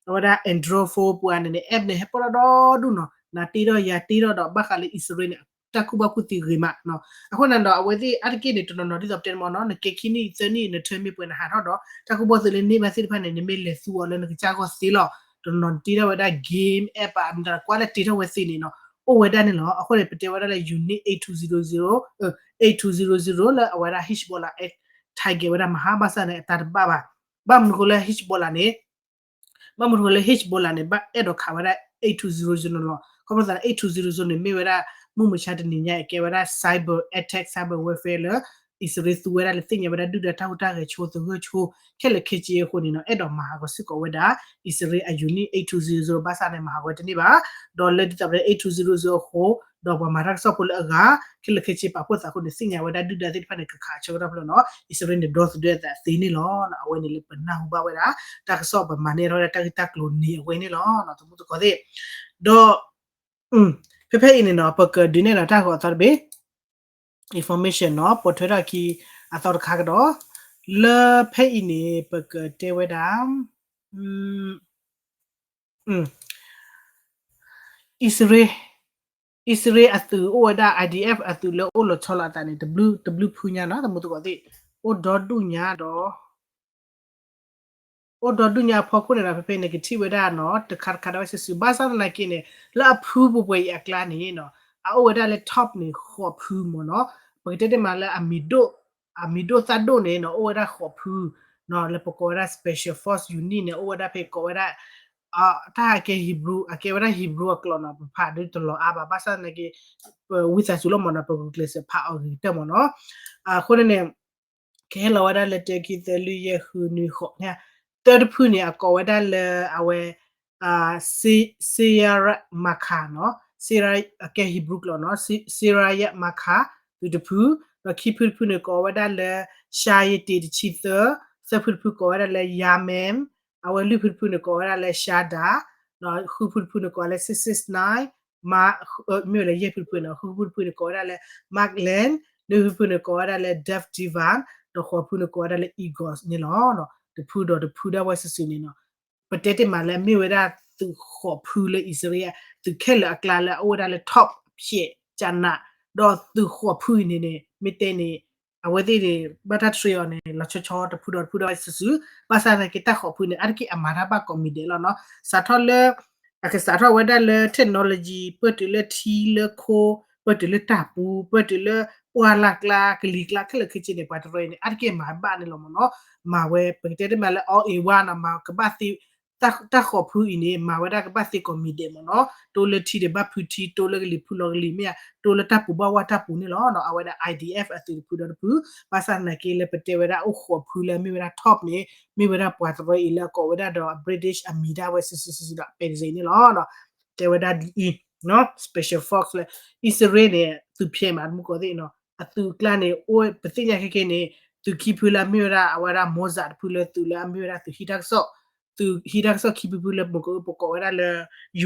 အဝဲဒၣ် Android phone ပူၤဧါန့ၣ်န့ၣ် app န့ၣ် ဟဲပၢၢ်ထီၣ်ဒီဒူၣ်နီၤ, နတ့ထီၣ်ယၤတ့ထီၣ်ဒီးဘၣ်ဃးလၢအံၣ်စရ့လးန့ၣ် တၢ်ကူၣ်ဘၣ်ကူၣ်သ့ဂ့ၤမးနီၤ, အဃိန့ၣ်ဒီး အဝဲသ့ၣ်အါတက့ၢ်န့ၣ် တနီၤနီၤဒ်သိးပတဲန့ၣ်မ့ၢ်နီၤ, နကဲခံနံၣ်သၢနံၣ် န term မ့ၢ်ပှဲၤနဟးထီၣ်ဒီး တၢ်ကူၣ်ဘၣ်ကူၣ်သ့လၢန့ၢ်ဘၣ်သ့ၣ်တဖၣ်န့ၣ် နမ့ၢ်လဲၤသူအီၤလၢနကစၢ်ဂီၢ်သ့လီၤ, တနီၤနီၤတ့ထီၣ်ဝဲဒၣ် game app မတၤကွၢ်လၢတ့ထီၣ်ဝဲသ့န့ၣ်နီၤ, အိၣ်ဝဲဒၣ်န့ၣ်လီၤ, အဃိန့ၣ် ပတဲဝဲဒၣ်လၢ unit eight two zero zero, eight two zero zero လၢအဝဲဒၣ် Hezbollah target ဝဲဒၣ်မဟါဘၣ်ဆၣ်န့ၣ် အတၢ်တဘၣ်ဘၣ်, ဘၣ်မနုၤဃိလၢ Hezbollah န့ၣ် ဘၣ်မနုၤဃိလၢ Hezbollah န့ၣ် ဘၣ်အဲၣ်ဒိးခးဝဲဒၣ် eight two zero zero န့ၣ်လီၤ, ခီဖျိသး eight two zero zero န့ၣ် မ့ၢ်ဝဲဒၣ် မုၢ်မဆါတနံၤညါအံၤ ကဲဝဲဒၣ် cyber attack, cyber warfare လၢ အံၣ်စရ့လးသူဝဲဒၣ်လၢသ့ၣ်ညါဝဲဒၣ်ဒုၣ်ဒါတၢ်ဟူးတၢ်ဂဲၤဆိသဂၢၢ်ဆိ ခဲလၢာ်ခဲဆ့အဃိန့ၣ်နီၤ, အဲၣ်ဒိးမၤဟးဂီၤစ့ၢ်ကီးဝဲဒၣ် အံၣ်စရ့လးအ unit eight two zero zero ဘၣ်ဆၣ်န့ၣ် မၤဟးဂီၤဝဲတန့ၢ်ဘၣ်, ဒီးလၢဒ်သိးပတဲ eight two zero zero အဃိ ဒီးပှၤမၤတၢ်ကစီၣ်ဖိလၢအဂၤ ခဲလၢာ်ခဲဆ့ပာ်ဖှိၣ်သးအဃိန့ၣ် သ့ၣ်ညါဝဲဒၣ်ဒုၣ်ဒါသ့ၣ်တဖၣ်န့ၣ် ကခးဆၢကတီၢ်ဖျၢၣ်နီၤ, အံၣ်စရ့လးန့ၣ် ဒီသဒၢအသးသ့န့ၣ်လီၤ, အဝဲန့ၣ်လၢပနၢ်ဟူဘၣ်ဝဲဒၣ် တၢ်ကစီၣ်ပမၤန့ၢ်ထီၣ်ဝဲဒၣ်တၢ်ဂ့ၢ်တၢ်ကျိၤန့ၣ်အဝဲန့ၣ်လီၤ, တမူသကိးသ့ၣ်, ဒီး ဖဲဖဲအံၤန့ၣ်နီၤ ပကဒုးနဲၣ်လီၤတၢ်ဂီၤအသီတဘ့ၣ် information နီၤ, ပိာ်ထွဲထီၣ်ခံအသီတခါကဒီး, လၢဖဲအံၤန့ၣ် ပကတဲဝဲဒၣ် အံၣ်စရ့လး, အံၣ်စရ့လးအသုးအိၣ်ဝဲဒၣ် I D F အသုးလၢအိၣ်လီၤဆီလီၤအသးန့ၣ် တဘျုးဖုညါနီၤ, တမူသကိးသ့ၣ်, အိၣ်ဒီဒူၣ်ညါဒီး အိၣ်ဒီဒူၣ်ညါအဖီခိၣ်န့ၣ်ဒီး ဖဲဖဲန့ၣ် ကထံၣ်ဝဲဒၣ်နီၤ တခါတခါဒၣ်ဝဲစုာ်စုာ် ဘၣ်ဆၣ်သနာ်က့န့ၣ် လၢအဖုပှဲၤပှဲၤအံၤအကျါန့ၣ်နီၤ အအိၣ်ဝဲဒၣ်လၢ top န့ၣ် ဃိးဖုမ့ၢ်နီၤ, ပကတဲတ့ၢ်မးလၢ အမံၤဒိၣ်သၣ်ဒိၣ်န့ၣ်နီၤ အိၣ်ဝဲဒၣ်ဃိးဖု, လၢပကိးဝဲဒၣ် special force unit န့ၣ် အိၣ်ဝဲဒၣ်ဖဲကိးဝဲဒၣ် တၢ်အကဲ Hebrew အကဲဝဲဒၣ် Hebrew အကျိာ်နီၤ, ပဖးဒ်တလီၤအါဘၣ်, ဘၣ်ဆၣ်သနာ်က့ ပဝံသးစူၤလီၤမ့ၢ်နီၤ, ပဂုာ်ကျဲးစၢးဖးအီၤဂ့ၤကတၢၢ်မ့ၢ်နီၤ, အဃိန့ၣ်န့ၣ် ကဟဲလီၤဝဲဒၣ်လၢတၢခံသၢလွံၢ်ယဲၢ်ဃုနွံဃိးန့ၣ်, သၢတဖုန့ၣ် အကိးဝဲဒၣ်လၢအဝဲ Sayeret Makkah နီၤ, Sayeret အကဲ Hebrew ကျိာ်နီၤ, Sayeret Makkah သုးတဖု, ဒီးခံဖုတဖုန့ၣ် ကိးဝဲဒၣ်လၢ Shayite တဆံသၢ, သၢဖုတဖုကိးဝဲဒၣ်လၢ Yamam, အဝဲလွံၢ်ဖုတဖုန့ၣ် ကိးဝဲဒၣ်လၢ Shada, ဒီးဃုဖုတဖုန့ၣ် ကိးဝဲလၢ six six nine, မ့ၢ်ဝဲလၢယဲၢ်ဖုတဖုန့ၣ် ဃုဖုတဖုန့ၣ် ကိးဝဲဒၣ်လၢ Maklan, နွံဖုတဖုန့ၣ် ကိးဝဲဒၣ်လၢ Dev Divan, ဒီးဃိးဖုန့ၣ် ကိးဝဲဒၣ်လၢ Eagles န့ၣ်လီၤ. တဖုဒီးတဖုဒၣ်ဝဲစုာ်စုာ်န့ၣ်နီၤ, ပတဲတ့ၢ်မးလၢအမ့ၢ်ဝဲဒၣ်သုးဃိးဖုလၢအံၣ်စရ့လး သုးခဲလၢာ်အကျါလၢအအိၣ်ဝဲဒၣ်လၢ top ဖျဲးကနး, ဒီးသုးဃိးဖုအံၤန့ၣ်န့ၣ် မ့ၢ်တဲန့ၣ် အဝဲသ့ၣ်န့ၣ် ဘၣ်တၢ် train အီၤန့ၣ် လီၤဆီဆီတဖုဒီးတဖုဒၣ်ဝဲစုာ်စုာ်, ဘၣ်ဆၣ်သနာ်က့တၢ်ဃိးဖုန့ၣ် အါတက့ၢ်အမၤတၢ်ဘၣ်ကိးမံၤဒဲးလီၤနီၤ, စးထီၣ်လၢ အကစးထီၣ်ဝဲဒၣ်လၢ technology ပၢၢ်တုၤလၢထံလၢခိ, ပၢၢ်တုၤလၢတၢ်ပူၤ, ပၢၢ်တုၤလၢပှၢ်လၢ်ကျါ ကလံၤကျါ ခဲလၢာ်ခဲဆ့န့ၣ် ပှၤတရၢအံၤန့ၣ် အါတက့ၢ်မၤဘၣ်န့ၣ်လီၤမ့ၢ်နီၤ, မၤဝဲ ပကတဲတ့ၢ်မးလၢ all in one နီၤ, မၤကဘၣ်သ့ တၢ်ဃိးဖုအံၤန့ၣ် မၤဝဲဒၣ်ကဘၣ်သ့ကိးမံၤဒဲးမ့ၢ်နီၤ, တိလၢထံဒံးဘၣ်ဖုထံ, တိလၢကလံၤဖုလီၤကလံၤမ့ၢ်ဧါ, တိလၢတၢ်ပူၤဘၣ်ဝၣ်တၢ်ပူၤန့ၣ်လီၤ. အဝဲဒၣ် I D F အသုးတဖုဒီတဖု, ဘၣ်ဆၣ်သနာ်က့လၢပတဲဝဲဒၣ်အိၣ်ဃိးဖုလၢအမ့ၢ်ဝဲဒၣ် top န့ၣ် မ့ၢ်ဝဲဒၣ်ပှၤတရၢအံၤလၢအကိးဝဲဒၣ်ဒီး British အမံၤဒၣ်ဝဲစုစုစုစုဒီး ပဲတစ့န့ၣ်လီၤ. တဲဝဲဒၣ်ဒ်အံၤ, Special Force လၢ အံၣ်စရ့လးန့ၣ် သုးဖျဲးမး တမူကီၢ်သ့ၣ်နီၤ, အသုးကျါန့ၣ် အိၣ်ပသ့ၣ်ညါခဲက့န့ၣ် သုးခံဖုလၢအမ့ၢ်ဝဲဒၣ်အဝဲဒၣ် Mossad တဖုလၢသုးလၢအမ့ၢ်ဝဲဒၣ်သုးဟံးတၢ်ကစီၣ်, သုးဟံးတၢ်ကစီၣ်ခံဖုဖုလၢမုၢ်ကအိၣ်ပကိးဝဲဒၣ်လၢ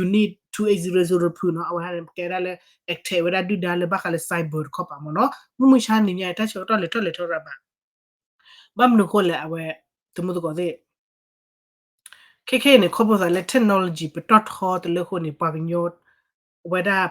Unit two eight zero zero တဖုနီၤ, အဝဲဒၣ်န့ၣ် ပကဲဝဲဒၣ်လၢ အ attack ဝဲဒၣ်ဒုၣ်ဒါလၢဘၣ်ဃးလၢ cyber တခီပၤမ့ၢ်နီၤ, မုၢ်မုၢ်ဆါနံၤညါ တၢ်ဆၢကတီၢ်လဲၤထီၣ်လဲၤထီရၤဘၣ်, ဘၣ်မနုၤအဃိလဲၣ် အဝဲ တမူသကိးသ့ၣ် ခဲခဲအံၤန့ၣ် ခီဖျိသးလၢ technology ပတီၢ်ထီတလၢအဃိန့ၣ် ပှၤကညီ ဝဲဒၣ်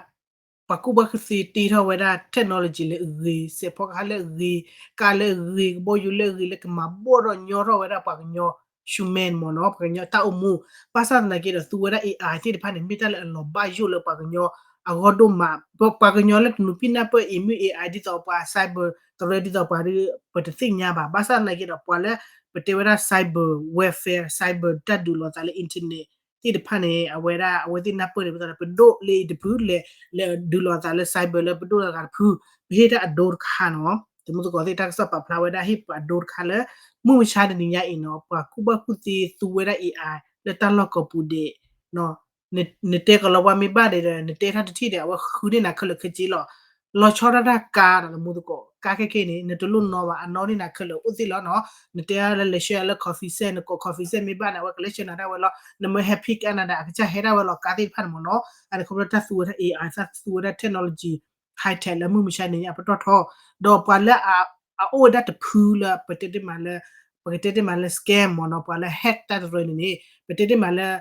ပှၤကူၣ်ဘၣ်ကူၣ်သ့တ့ထီၣ်ဝဲဒၣ် technology လၢအဂ့ၤ, စဲးဖီကဟၣ်လၢအဂ့ၤ, ကါလၢအဂ့ၤ, ကဘီယူၤလၢအဂ့ၤ လၢကမၤဘီၣ်ဒီးညီထီၣ်ဝဲဒၣ်ပှၤကညီ human မ့ၢ်နီၤ, ပှၤကညီတၢ်အိၣ်မူ, ဘၣ်ဆၣ်သနာ်က့ဒီး သူဝဲဒၣ် A I သ့ၣ်တဖၣ်န့ၣ် မ့ၢ်တၢ်လၢအလီၤဘၣ်ယိၣ်လၢပှၤကညီ အဂီၢ်ဒိၣ်မး, ပှၤကညီလၢတနုာ်ပံၣ်နၢ်ပၢၢ်အံၤ မ့ၢ် A I ဒ်သိးပှၤ cyber တရၢဒ်သိးပှၤဒီး ပတသ့ၣ်ညါဘၣ်. ဘၣ်ဆၣ်သနာ်က့ဒီး ပှၤလၢ ပတဲဝဲဒၣ် cyber warfare, cyber တၢ်ဒုးလိာ်သးလၢ internet သ့ၣ်တဖၣ်န့ၣ် အဝဲဒၣ် အဝဲသ့ၣ်နၢ်ပၢၢ်န့ၣ် ပဒိၣ်လၢအံၤတဖုလဲၤ လဲၤဒုးလိာ်သးလၢ cyber လၢပဒိၣ်လၢအဂၤတဖု, ပဟ့ၣ်တၢ်အဒိတခါနီၤ, တမူသကိးသ့ၣ် တၢ်ကစီၣ်ပာ်ဖျါဝဲဒၣ် ဟ့ၣ်ပှၤအဒိတခါလၢ မုၢ်မဆါတနံၤညါအံၤနီၤ ပှၤကူၣ်ဘၣ်ကူၣ်သ့သူဝဲဒၣ် A I လၢတၢ်လီၢ်ကိးပူၤဒဲး နတဲကလီၤဝါမ့ၢ်ဘၣ်ဒီး နတဲထီၣ်တထံၣ်ဒီး အဝဲဃုန့ၢ်နၤခဲလၢာ်ခဲဆ့လီၤ. လီၤဆီဒၣ်တၢ်ကါဒီး တမူသကိး ကါခဲခဲန့ၣ် နတလိၣ်နီဘၣ် အနီၣ်န့ၢ်နၤခဲလၢာ်အိၣ်သ့ၣ်လီၤနီၤ. နတဲလၢလဲၤဆှၢလၢ coffee shop နကိး coffee shop မ့ၢ်ဘၣ်န့ၣ် အဝဲကလဲၤဆှၢနၤဒၣ်ဝဲလီၤ. နမ့ၢ်ဟဲ pick up နၤဒီး အကစၢ်ဟဲဒၣ်ဝဲလီၤ ကါသ့ၣ်တဖၣ်န့ၣ်မ့ၢ်နီၤ. အန့ၣ်ခီဖျိတၢ်သူဝဲဒၣ် A I တၢ်သူဝဲဒၣ် technology high tech လၢမုၢ်မဆါန့ၣ် အပတီၢ်ထီ ဒီးပှၤလၢ အအိၣ်ဝဲဒၣ်တဖုလၢ ပတဲတ့ၢ်မးလၢ ပကတဲတ့ၢ်မးလၢ scam မ့ၢ်နီၤ ပှၤလၢ hack တၢ်တရၢန့ၣ်န့ၣ် ပတဲတ့ၢ်မးလၢ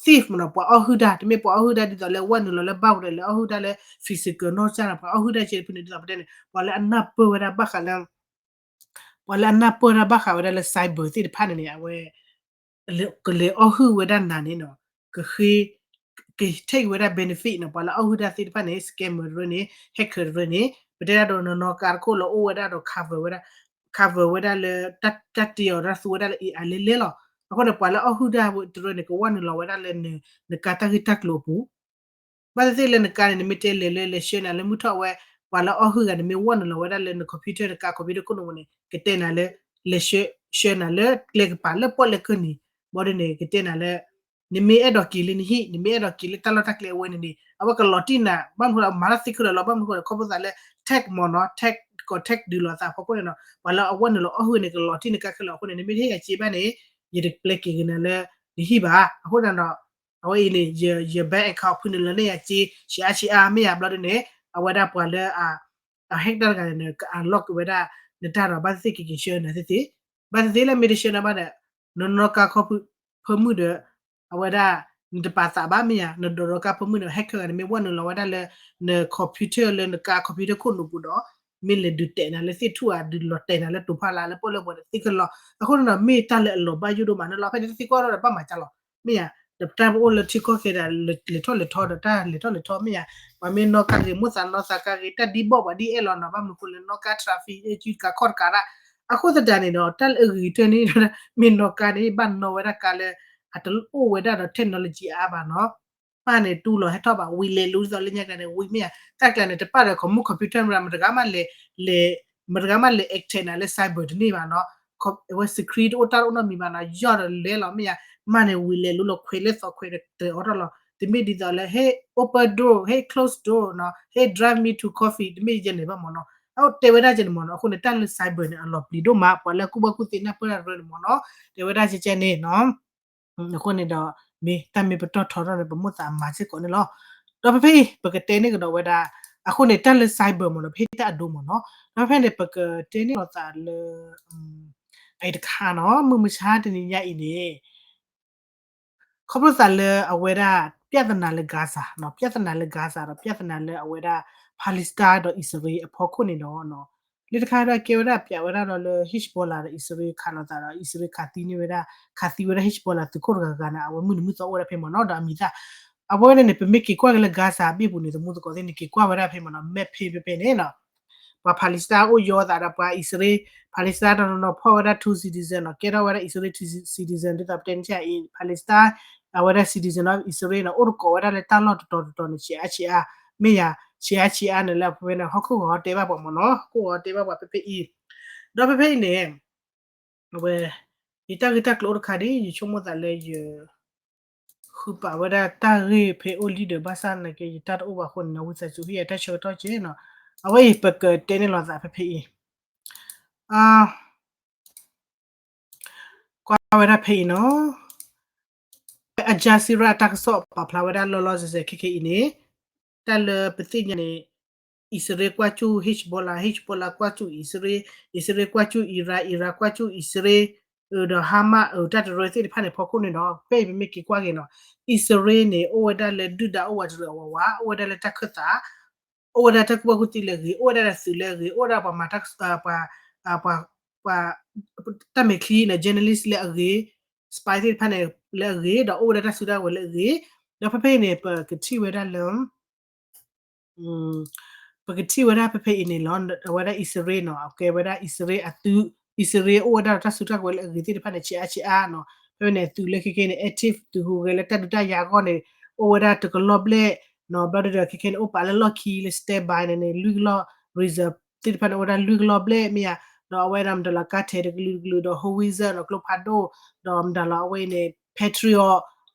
thief မ့ၢ်နီၤ ပှၤအီၣ်ဟုၣ်တၢ် တမ့ၢ်ပှၤအီၣ်ဟုၣ်တၢ်ဒ်သိးလၢဝဲနုာ်လီၤလၢဘၣ်ပူၤဒီး လဲၤအီၣ်ဟုၣ်တၢ်လၢ physical နီၢ်ကစၢ်နီၤ ပှၤအီၣ်ဟုၣ်တၢ်ကဲတဖုန့ၣ် ဒ်သိးပတဲန့ၣ် ပှၤလၢအနၢ်ပၢၢ်ဝဲဒၣ်ဘၣ်ဃးလၢ ပှၤလၢအနၢ်ပၢၢ်တၢ်ဘၣ်ဃးဝဲဒၣ်လၢ cyber သ့ၣ်တဖၣ်န့ၣ်န့ၣ် အဝဲ ကလဲၤအီၣ်ဟုၣ်ဝဲဒၣ်နၤန့ၣ်နီၤ ကဃ့ က take ဝဲဒၣ် benefit နီၤ ပှၤလၢအီၣ်ဟုၣ်တၢ်သ့ၣ်တဖၣ်န့ၣ် scammer တရၢန့ၣ် hacker တရၢန့ၣ် ပတဲဒၣ်ဒီးနီၢ်နီၢ်ကါတခိၣ်လၢအိၣ်ဝဲဒၣ်ဒီး cover ဝဲဒၣ် cover ဝဲဒၣ်လၢ တၢ်တ့အီၤတၢ်သူဝဲဒၣ်လၢ A I လဲလဲလီၤ. အဃိန့ၣ် ပှၤလၢအီၣ်ဟုၣ်တၢ်တရၢန့ၣ် ကဝဲနုာ်လီၤဝဲဒၣ်လၢ နကါတၢ်ဂ့ၢ်တၢ်ကျိၤအပူၤ ဘၣ်သ့ၣ်သ့ၣ်လၢနကါန့ၣ် နမ့ၢ်တဲလဲၤလၢလဲၤဆှၢနၤလၢမုၢ်ထီၣ်ဝဲ ပှၤလၢအီၣ်ဟုၣ်ဂၤန့ၣ် မ့ၢ်ဝဲနုာ်လီၤဝဲဒၣ်လၢန computer နကါ computer ခိၣ်နူာ်ပူၤန့ၣ် ကတဲနၤလၢ လဲၤဆှၢနၤလၢကျဲကပၤလၢပီၣ်လဲၣ်ကၢၢ်နံၤ ဘၣ်ဒ်န့ၣ် ကတဲနၤလၢ နမ့ၢ်အဲၣ်ဒိးက့ၤလၢနဟံၣ် နမ့ၢ်အဲၣ်ဒိးက့ၤလၢတၢ်လီၢ်တၢ်ကျဲအဝဲန့ၣ်န့ၣ် အဝဲကလီၤတံၢ်နၤ ဘၣ်မနုၤဃိဒီး မၤတၢ်သ့ခဲလၢာ်လီၤ ဘၣ်မနုၤဃိဒီး ခီဖျိသးလၢ tech မ့ၢ်နီၤ tech ကီး tech ဒုးလိာ်သးဖီခိၣ်န့ၣ်နီၤ ပှၤလၢအဝဲနုာ်လီၤအီၣ်ဟုၣ်န့ၣ် ကလီၤတံၢ်နကါခဲလၢာ်အဃိန့ၣ် နမ့ၢ်တဟ့ၣ်ယၤစ့ဘၣ်န့ၣ် ယတပျဲက့ၤက့ၤနၤလၢ နဟံၣ်ဘၣ် အဃိန့ၣ်ဒီး အဝဲအံၤန့ၣ် ယ bank account ဖုန့ၣ်လၢန့ၢ်ယၤစ့ ဆံးအါဆံးအါမ့ၢ်ယၤဘျီဒ်န့ၣ် အဝဲဒၣ်ပှၤလၢ အ hack တၢ်တဂၤန့ၣ် က unlock က့ၤဝဲဒၣ် နတၢ်ဒီး ဘၣ်သ့ၣ်သ့ၣ်ကက့ၤဆှၢနၤသ့သ့ ဘၣ်သ့ၣ်သ့ၣ်လၢမ့ၢ်တဆှၢနၤဘၣ်ဒီး နနီၢ်ကါခီဖုမုၢ်ဒီး အဝဲဒၣ် နတပာ်သးဘၣ်မ့ၢ်ယၤ နဒိးနီၢ်ကါဖၢမုၢ်န့ၣ် hacker ဂၤန့ၣ် မ့ၢ်ဝဲနုာ်လီၤဝဲဒၣ်လၢ န computer လၢနကါ computer ခိၣ်နူာ်ပူၤဒီး မ့ၢ်လဲၤဒုးတဲာ်နၤလၢသ့ၣ်ထူၣ်ဧါ ဒုးလီၤတဲာ်နၤလၢတိၤဖီလာ်လၢပီၣ်လဲၣ်ပှဲၤဒီးသ့ခဲလၢာ်လီၤ. အဃိန့ၣ်ဒီး မ့ၢ်တၢ်လၢအလီၤဘၣ်ယိၣ်ဒိၣ်မးန့ၣ်လီၤ. ဖဲန့ၣ်တသ့ကွၢ်ထီၣ်ဒီး ဘၣ်မၤကၢ်လီၤ မ့ၢ်ယၤ ဒီးပတၢ်ပအိၣ်လၢထံကီၢ်ခဲဒီး လဲၤထီၣ်လဲၤထီဒီးတၢ်လဲၤထီၣ်လဲၤထီမ့ၢ်ယၤ ပှၤမ့ၢ်နီၢ်ကါဂ့ၤ မိၣ်သးနီၢ်သးကါဂ့ၤ တၢ်ဒ်ဘီၣ်ပှၤဒ်အဲၣ်လီၤနီၤ ဘၣ်မနုၤဃိလၢနီၢ်ကါ traffic ကၠူတကးခီၣ်တကးဒၣ် အဃိသတးန့ၣ်ဒီး တၢ်လၢအဂ့ၤကတၢၢ်န့ၣ် မ့ၢ်နီၢ်ကါန့ၣ် ဘၣ်နီၢ်ဝဲဒၣ်ကါလၢ အတအိၣ်ဝဲဒၣ်ဒီး technology အါဘၣ်နီၤ ပၢ်န့ၣ် တူၢ်လီၤဟဲထီၣ်ဘၣ် ဝံၤလဲၤလူၤဒ်သိးလၢညါကန့ၣ် ဝံၤမ့ၢ်ယၤ တၢ်ကျးန့ၣ် တပာ်ဒီး ခီမုၣ် computer မတဂၤမးလဲၤ လဲၤ မတဂၤမးလဲၤ attack နၤလၢ cyber တန့ၢ်ဘၣ်နီၤ အဝဲ secret တအိၣ်တၢ်တအိၣ်နီတမံၤဘၣ်နီၤ ယီၢ်ဒီးလဲၤလီၤမ့ၢ်ယၤ မၢ်န့ၣ် ဝံၤလဲၤလူၤလီၤခွဲးလၢသီခွဲးဒီးတၢၤအီၣ်ထီၣ်လီၤ တမ့ၢ်ဒ်သိးလၢ ဟဲ open door ဟဲ close door နီၤ ဟဲ drive me to coffee တမ့ၢ်ယဲန့ၣ်ဘၣ်မ့ၢ်နီၤ အတဲဝဲဒၣ်ကန့ၣ်မ့ၢ်နီၤ အဃိန့ၣ် တၢ်လၢ cyber န့ၣ် အလီၤပျံၤဒိၣ်မး ပှၤလၢကူၣ်ဘၣ်ကူၣ်သ့နၢ်ပၢၢ်တၢ်တရၢန့ၣ်မ့ၢ်နီၤ တဲဝဲဒၣ်ကဲကဲန့ၣ်နီၤ အဃိန့ၣ်ဒီး မ့ၢ်တၢ်မ့ၢ်ပတီၢ်ထီထီၣ်န့ၣ် ပမိၣ်သးမၤစ့ၢ်ကီးန့ၣ်လီၤ. ဒီးဖဲဖဲအံၤ ပကတဲန့ၢ်ကဒီးဝဲဒၣ် အဃိန့ၣ် တၢ်လၢ cyber မ့ၢ်နီၤ ပဟ့ၣ်တၢ်အဒိမ့ၢ်နီၤ ဒီးဖဲဖဲန့ၣ် ပကတဲန့ၢ်လိာ်သးလၢ အအံၤတခါနီၤ မုၢ်မဆါတနံၤညါအံၤန့ၣ် ခီဖျိသးလၢအဝဲဒၣ် ပြဿနာလၢ Gaza နီၤ ပြဿနာလၢ Gaza ဒီး ပြဿနာလၢအဝဲဒၣ် Palestine ဒီး အံၣ်စရ့လးအဖီခိၣ်န့ၣ်ဒီး လၢတခါဒီးကဲဝဲဒၣ် ပျးဝဲဒၣ်ဒီးလၢ Hezbollah ဒီးအံၣ်စရ့လးခးလိာ်သးဒီး အံၣ်စရ့လးခးသံန့ၢ်ဝဲဒၣ် ခးသံဝဲဒၣ် Hezbollah သုးခိၣ်တဂၤဂၤန့ၣ် အဝဲမုၢ်နံၤမုၢ်သီအိၣ်ဝဲဒၣ်ဖဲမ့ၢ်နီၤ ဒီးအမံၤသၣ် အဝဲန့ၣ်န့ၣ် ပမ့ၢ်က့ၤကွၢ်က့ၤလၢ Gaza အဘ့ၣ်ပူၤန့ၣ် တမူသကိးသ့ၣ်န့ၣ် က့ၤကွၢ်ဝဲဒၣ်ဖဲမ့ၢ်နီၤ map ဖဲဖဲဖဲန့ၣ်နီၤ ပှၤ Palestine အိၣ်ယီၤသးဒီးပှၤအံၣ်စရ့လး, Palestine တနီၤနီၤဖီၣ်ဝဲဒၣ် two citizen နီၤ, ကဲထီၣ်ဝဲဒၣ် အံၣ်စရ့လး two citizen ဒ်သိးပတဲန့ၣ်အံၤ Palestine အဝဲဒၣ် citizen of အံၣ်စရ့လးနီၤ အိၣ်တကိးဝဲဒၣ်လၢတၢ်လီၢ်တတီၤတတီၤန့ၣ် ဆံးအါဆံးအါ, မ့ၢ်ယၤ ဆံးအါဆံးအါန့ၣ်လၢအဝဲန့ၣ် ဟီၣ်ခိၣ်ဂီၤတဲဘၣ်ပှၤမ့ၢ်နီၤ, ဟီၣ်ခိၣ်ဂီၤတဲဘၣ်ပှၤဖဲဖဲအံၤ, ဒီးဖဲဖဲအံၤန့ၣ် အဝဲ ယတၢ်ဂ့ၢ်တၢ်ကျိၤအိၣ်တခါဒ် ယဆိကမိၣ်သးလၢယ ဃုပာ်ဝဲဒၣ်တၢ်ဂ့ၢ်ဖဲအိၣ်လံဒီး ဘၣ်ဆၣ်နာ်က့ ယတၢ်တအိၣ်ဘၣ်အဃိန့ၣ် ဝံသးစူၤဟ့ၣ်ယၤတၢ်ဆၢကတီၢ်က့နီၤ, အဝဲအံၤပကတဲန့ၢ်လိာ်သးဖဲဖဲအံၤ ကွၢ်ဝဲဒၣ်ဖဲအံၤနီၤ, Al Jazeera တၢ်ကစီၣ်ပာ်ဖျါဝဲဒၣ်လီၤလီၤဆဲးဆဲးခဲခဲအံၤန့ၣ်, တၢ်လၢပသ့ၣ်ညါန့ၣ် အံၣ်စရ့လးကွၢ်စူၣ် Hezbollah, Hezbollah ကွၢ်စူၣ်အံၣ်စရ့လး, အံၣ်စရ့လးကွၢ်စူၣ် Iran, Iran ကွၢ်စူၣ်အံၣ်စရ့လး, ဒီး Hamas တၢ်တရၢသ့ၣ်တဖၣ်န့ၣ် ဖီခိၣ်န့ၣ်နီၤ, ဖဲအံၤပမ့ၢ်က့ၤကွၢ်က့ၤနီၤ, အံၣ်စရ့လးန့ၣ် အိၣ်ဝဲဒၣ်လၢဒုၣ်ဒါအိၣ်ဝးတရံးအဝးဝး, အိၣ်ဝဲဒၣ်လၢတၢ်ခၢၣ်သး အိၣ်ဝဲဒၣ်တၢ်ကူၣ်ဘၣ်ကူၣ်သ့လၢအဂ့ၤ, အိၣ်ဝဲဒၣ်ဒီးသုးလၢအဂ့ၤ, အိၣ်ဝဲဒၣ်ပှၤမၤတၢ် ပှၤ ပှၤ တၢ်မဲာ်ချံနီၤ journalist လၢအဂ့ၤ, spy သ့ၣ်တဖၣ်န့ၣ်လၢအဂ့ၤ, ဒီးအိၣ်ဝဲဒၣ်တၢ်စုတၢ်ကဝဲၤလၢအဂ့ၤ, ဒီးဖဲဖဲအံၤန့ၣ် ပကထံၣ်ဝဲဒၣ်လၢ ပကထံၣ်ဝဲဒၣ်ဖဲဖဲအံၤန့ၣ်လီၤ, အဝဲဒၣ်အံၣ်စရ့လးနီၤ, အကဲဝဲဒၣ်အံၣ်စရ့လးအသုး, အံၣ်စရ့လးအိၣ်ဝဲဒၣ်ဒီးတၢ်စုတၢ်ကဝဲၤလၢအဂ့ၤသ့ၣ်တဖၣ်န့ၣ် ဆံးအါဆံးအါနီၤ, ဖဲဖဲန့ၣ် သုးလၢခဲခဲန့ၣ် active သုးဟူးဂဲၤလၢတၢ်ဒုးတၢ်ယၤအဂီၢ်န့ၣ် အိၣ်ဝဲဒၣ်တကလီၢ်ဘျဲၣ်နီၤ, ဘျီဒီးခဲခဲန့ၣ် အိၣ်ပာ်လၢလီၢ်ခံလၢ standby န့ၣ်န့ၣ် လွံၢ်ကလီၢ် reserve သ့ၣ်တဖၣ်န့ၣ် အိၣ်ဝဲဒၣ်လွံၢ်ကလီၢ်ဘျဲၣ်မ့ၢ်ဧါ, ဒီးအဝဲဒၣ်မတၤလီၤကါထဲတကလုာ်တကလုာ် ဒီး howitzer နီၤ ကျိဖးဒိၣ်, ဒီးမတၤလီၤအဝဲအံၤန့ၣ် Patriot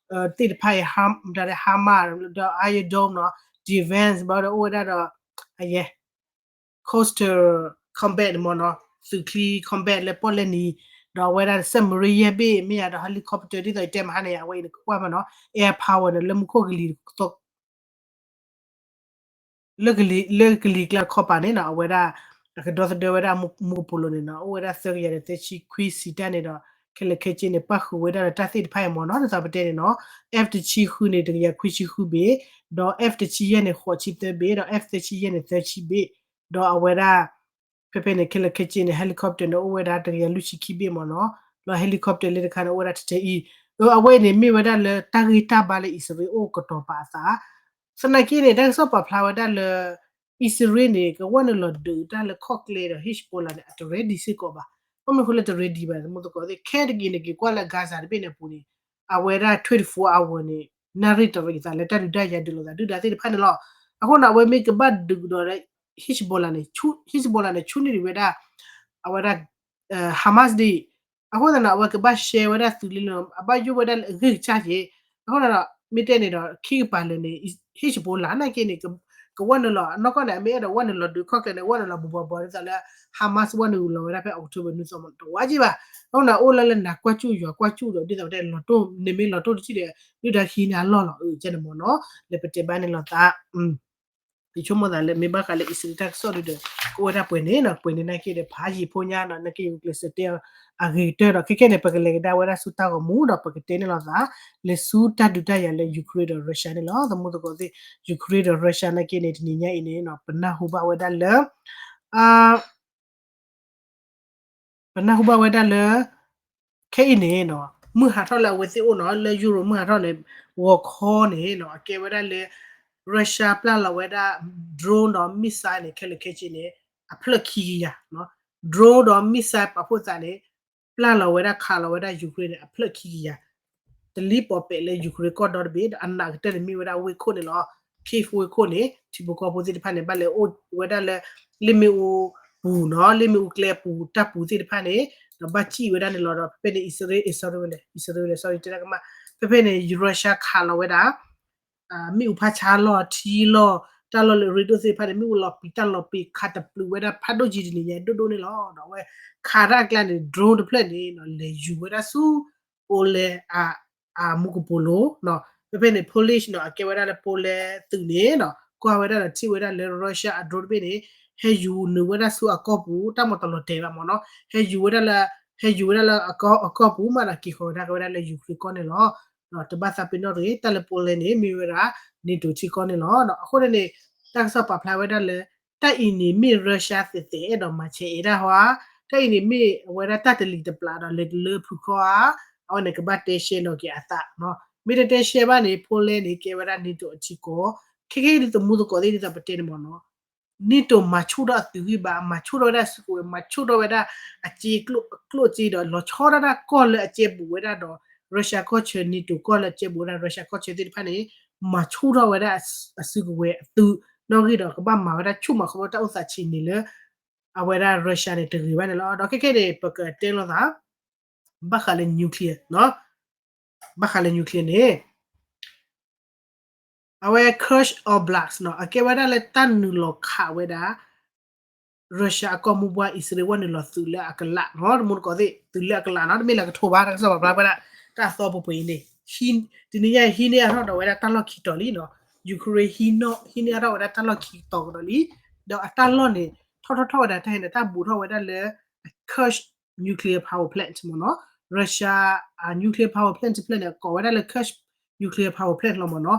သ့ၣ်တဖၣ်အံၤ မတၤလၢ Hamas ဒီး Iron Dome နီၤ, defense ဘျီဒီးအိၣ်ဝဲဒၣ်ဒီး အယဲ coastal combat န့ၣ်မ့ၢ်နီၤ, သုးချံ combat လၢပီၣ်လဲၣ်နံၤ, ဒီးအဝဲဒၣ် submarine ယဲၢ်ဘ့ၣ်မ့ၢ်ဧါ, ဒီး helicopter ဒ်သိးယတဲမဟါန့ၣ် အဝဲအံၤန့ၣ် ကကွၢ်မ့ၢ်နီၤ, air power န့ၣ် လၢမူခိၣ်ကလံၤ လၢကလံၤကျါခီပၤန့ၣ်နီၤ, အဝဲဒၣ် အကဒီသဒၢဝဲဒၣ်မူကပိာ်လိၤန့ၣ်နီၤ, အိၣ်ဝဲဒၣ်သၢကယၤဒီးသၢဆံခွံစံးတၢ်န့ၣ်ဒီး ခဲလၢာ်ခဲဆ့န့ၣ် ပၣ်ဃုာ်ဝဲဒၣ်ဒီးတၢ်သ့ၣ်တဖၣ်အံၤမ့ၢ်နီၤ, ဒ်သိးပတဲန့ၣ်နီၤ, F တဆံဃုန့ၣ် တကယၤခွံဆံဃုဘ့ၣ်, ဒီး F တဆံယဲၢ်န့ၣ် ဃိးဆံသၢဘ့ၣ်, ဒီး F သၢဆံယဲၢ်န့ၣ် သၢဆံဘ့ၣ်, ဒီးအဝဲဒၣ် ဖဲဖဲန့ၣ် ခဲလၢာ်ခဲဆ့န့ၣ် helicopter န့ၣ် အိၣ်ဝဲဒၣ်တကယၤလွံၢ်ဆံခံဘ့ၣ်မ့ၢ်နီၤ, လီၤ helicopter လၢတခါန့ၣ် အိၣ်ဝဲဒၣ်ထဲထဲအံၤ, အဝဲန့ၣ်မ့ၢ်ဝဲဒၣ်လၢတၢ်ဂ့ၢ်တၢ်ဘါလၢအံၣ်စရ့လးအိၣ်ကတီၤပာ်အသး သနာ်က့န့ၣ် တၢ်ကစီၣ်ပာ်ဖျါဝဲဒၣ်လၢ အံၣ်စရ့လးန့ၣ် ကဝဲနုာ်လီၤဒုးတၢ်လၢခီၣ်ကျဲဒီး Hezbollah န့ၣ် အတreadyစ့ၢ်ကီးဘၣ်, ဘၣ်မနုၤအဃိလၢတreadyဘၣ် သမူသကိးသ့ၣ် ခဲတဂ့ၤန့ၣ် က့ၤကွၢ်လၢ Gaza တဘ့ၣ်န့ၣ်အပူၤန့ၣ် အဝဲဒၣ် twenty-four hour န့ၣ် နၣ်ရံၣ်တရံးသးလၢတၢ်ဒုးတၢ်ယၤဒုးလိာ်သး ဒုၣ်ဒါသ့ၣ်တဖၣ်န့ၣ်လီၤ. အဃိန့ၣ် အဝဲမ့ၢ်ကဘၣ်ဒုးကဒီးလၢ Hezbollah န့ၣ် Hezbollah န့ၣ် ဆူန့ၢ်ဒံးဝဲဒၣ် အဝဲဒၣ် Hamas ဒံး, အဃိသတးန့ၣ် အဝဲကဘၣ်ရှဲဝဲဒၣ်သုးလံလီၤ အဘၣ်ယိၣ်ဝဲဒၣ်လၢအဂ့ၢ်ကစၢ်က့ၤ, အဃိန့ၣ်ဒီး မ့ၢ်တဲန့ၣ်ဒီး ခံကပၤလၢာ်န့ၣ် Hezbollah နာ်က့န့ၣ် ကဝဲနုာ်လီၤ နီၢ်ကီၢ်န့ၣ် အမ့ၢ်အဲၣ်ဒိးဝဲနုာ်လီၤဒုးခီၣ်ကျဲန့ၣ် ဝဲနုာ်လီၤဘူးဘူးဘူးဒ်သိးလၢ Hamas ဝဲနုာ်လီၤဝဲဒၣ်ဖဲ October နွံသီမ့ၢ်တဝါက့ၤဘၣ်, အဃိန့ၣ် အိၣ်လၢလၢနၤကွၢ်စူၣ်ယွၤကွၢ်စူၣ်ဒီး ဒ်သိးပတဲလီၤတိၢ် န့ၣ်မ့ၢ်လီၤတိၢ်တထံၣ်ဒီး ဒုၣ်ဒါခံန့ၣ်အလီၢ်လီၤ အကဲန့ၣ်မ့ၢ်နီၤ လၢပတဲဘၣ်န့ၣ်လီၤသး ယဆိကမိၣ်သးလၢမ့ၢ်ဘၣ်ဃးလၢအံၣ်စရ့လးတၢ်ကစီၣ်ဒုဒီး ကအိၣ်ဝဲဒၣ်ပှဲၤန့ၣ်နီၤ ပှဲၤန့ၣ်နာ်က့ဒီး ဖးယံာ်ဖိညါနီၤ နာ်က့ယကျဲးစၢးတဲအီၤ အဂ့ၤကတၢၢ်ဒီးခဲခဲန့ၣ် ပကလဲၤကဒါဝဲဒၣ်ဆူတၢ်ဂီၤမူဒီး ပကတဲန့ၣ်လီၤသး လဲၤဆူတၢ်ဒုးတၢ်ယၤလၢ Ukraine ဒီး Russia န့ၣ်လီၤ. သမူသကိးသ့ၣ် Ukraine ဒီး Russia နာ်က့န့ၣ် တနံၤညါအံၤန့ၣ်နီၤ ပနၢ်ဟူဘၣ်ဝဲဒၣ်လၢ ပနၢ်ဟူဘၣ်ဝဲဒၣ်လၢ ခဲအံၤန့ၣ်နီၤ မုၢ်ဟးထီၣ်လၢအဝဲသ့ၣ်အိၣ်နီၤ လၢ Europe မုၢ်ဟးထီၣ်န့ၣ် ဂီၤခီန့ၣ်နီၤ အကဲဝဲဒၣ်လၢ Russia ပျၢ်လီၤဝဲဒၣ် drone ဒီး missile န့ၣ် ခဲလၢာ်ခဲဆ့န့ၣ် အဖျၢၣ်ခံကယၤနီၤ drone ဒီး missile ပာ်ဖှိၣ်သးန့ၣ် ပျၢ်လီၤဝဲဒၣ် ခးလီၤဝဲဒၣ် Ukraine န့ၣ် အဖျၢၣ်ခံကယၤ တလံၤပီးပဲးလၢ Ukraine ကီၢ်ဒီတဘ့ၣ် ဒီးအနးကတၢၢ်န့ၣ်မ့ၢ်ဝဲဒၣ်ဝ့ၢ်ခိၣ်န့ၣ်လီၤ. Kyiv ဝ့ၢ်ခိၣ်န့ၣ် ထံဖိကီၢ်ဖိသ့ၣ်တဖၣ်န့ၣ် ဘၣ်လဲၤအိၣ်ဝဲဒၣ်လၢ လ့ၣ်မ့ၣ်အူပူၤနီၤ လ့ၣ်မ့ၣ်အူကျဲပူၤ တၢ်ပူၤသ့ၣ်တဖၣ်န့ၣ် ဒီးဘၣ်စံၣ်ဝဲဒၣ်န့ၣ်လီၤ. ဒီးဖဲဖဲန့ၣ် အံၣ်စရ့လး အံၣ်စရ့လး sorry တဲတၢ်ကမၣ် ဖဲဖဲန့ၣ် Russia ခးလီၤဝဲဒၣ် မ့ၣ်အူဖးဆါလီၢ် ထံလီၢ် တၢ်လီၢ်လၢအရ့ဒိၣ်သ့ၣ်တဖၣ်န့ၣ် မ့ၣ်အူလီၤပံာ်တၢ်လီၤပံာ် ခးတပျုာ်ဝဲဒၣ်ဖးဒိၣ်ကံတနံၤညါဒိၣ်ဒိၣ်န့ၣ်လီၤ. ဒီးအဝဲခးတၢ်အကျါန့ၣ် drone တဖျၢၣ်န့ၣ် လဲၤယူၤဝဲဒၣ်ဆူ Poland အမူကပိာ်လိၤ ဖဲဖဲန့ၣ် Polish နီၤ အကဲဝဲဒၣ်လၢ Poland သုးန့ၣ်နီၤ ကွၢ်ဝဲဒၣ်ဒီးထံၣ်ဝဲဒၣ်လၢ Russia အ drone တဘ့ၣ်န့ၣ် ဟဲယူၤနုာ်ဝဲဒၣ်ဆူအကီၢ်ပူၤ တၢ်မၤတလီၤတဲာ်ဘၣ်မ့ၢ်နီၤ ဟဲယူၤဝဲဒၣ်လၢ ဟဲယူၤဝဲဒၣ်လၢအကီၢ်ပူၤမးဒီးက့ၤဃီၤဝဲဒၣ်က့ၤဝဲဒၣ်လၢ Ukraine ကီၢ်န့ၣ်လီၤ. ဒီးတဘၣ်သးပ့ၤနီၣ်တဂ့ၤ တၢ်လၢ Poland န့ၣ် မ့ၢ်ဝဲဒၣ် NATO ထံကီၢ်န့ၣ်လီၤ. အဃိန့ၣ်န့ၣ် တၢ်ကစီၣ်ပာ်ဖျါဝဲဒၣ်လၢ တၢ်အံၤန့ၣ်မ့ၢ် Russia သ့ၣ်သ့ၣ်အဲၣ်ဒိးမၤဆဲးအဲၣ်ဒၣ်ဟီဧါ, တၢ်အံၤန့ၣ်မ့ၢ်အဝဲဒၣ်တၢ်တလံၤတပျၢ်ဒီးလဲၤလၢဖုခီဧါ, အဝဲန့ၣ်ကဘၣ်တဲရှဲနီၤက့ၤအသး, မ့ၢ်တတဲရှဲဘၣ်န့ၣ် Poland န့ၣ် ကဲဝဲဒၣ် NATO အထံကီၢ်, ခဲကဲဒ်သမူသကိးသ့ၣ်ဒ်သိးပတဲန့ၣ်မ့ၢ်နီၤ NATO မၤဆူၣ်ထီၣ်အသုးဂံၢ်ဘါ, မၤဆူၣ်ထီၣ်ဝဲဒၣ်စုကဝဲၤ, မၤဆူၣ်ထီၣ်ဝဲဒၣ်အကျိၣ်အစ့ဒီး လီၤဆီဒၣ်တၢ်ကီၢ်လၢအကဲဘူးဝဲဒၣ်ဒီး Russia ကီၢ်ဆၢ, NATO ကီၢ်လၢအကဲဘူးဝဲဒၣ် Russia ကီၢ်ဆၢသ့ၣ်တဖၣ်န့ၣ် မၤဆူၣ်ထီၣ်ဝဲဒၣ်အစုကဝဲၤအသုးနီၣ်ဂံၢ်ဒီး ကဘၣ်မၤဝဲဒၣ်ဆူၣ်မၤခီဖျိတၢ်အိၣ်သးဆံးန့ၣ်လၢ အဝဲဒၣ် Russia န့ၣ် တဂ့ၤဘၣ်န့ၣ်လီၤ. ဒီးခဲခဲန့ၣ် ပကတဲလိာ်သး ဘၣ်ဃးလၢ nuclear ဘၣ်ဃးလၢ nuclear န့ၣ် အဝဲ Kursk Oblast နီၤ အကဲဝဲဒၣ်လၢတၢ်နုာ်လီၤခးဝဲဒၣ် Russia အကီၢ်မိၢ်ပှၢ် အံၣ်စရ့လးဝဲနုာ်လီၤသုးလၢအကလးနီၤ, တမူတကိးသ့ၣ် သုးလၢအကလးနီၤ, တမ့ၢ်လၢကထိးဘၣ်, တၢ်ကစီၣ်ပာ်ဖျါဝဲဒၣ် တၢ်သီပှဲၤပှဲၤအံၤန့ၣ် တနံၤညါအံၤ ဟံးန့ၢ်အါထီၣ်ဒီးဝဲဒၣ်တၢ်လီၢ်ခံတီၤလံနီၤ, Ukraine ဟံးန့ၢ်အါထီၣ်ဝဲဒၣ်တၢ်လီၢ်ခံတီၤကဒီးလံ, ဒီးအတၢ်လီၢ်န့ၣ် ထီၣ်ထီၣ်ထီၣ်ဝဲဒၣ်တၢ်ဟဲန့ၣ် တၢ်ဘူးထီၣ်ဝဲဒၣ်လၢ Kursk nuclear power plant မ့ၢ်နီၤ, Russia nuclear power plant တဖျၢၣ်န့ၣ် ကိးဝဲဒၣ်လၢ Kursk nuclear power plant လီၤမ့ၢ်နီၤ.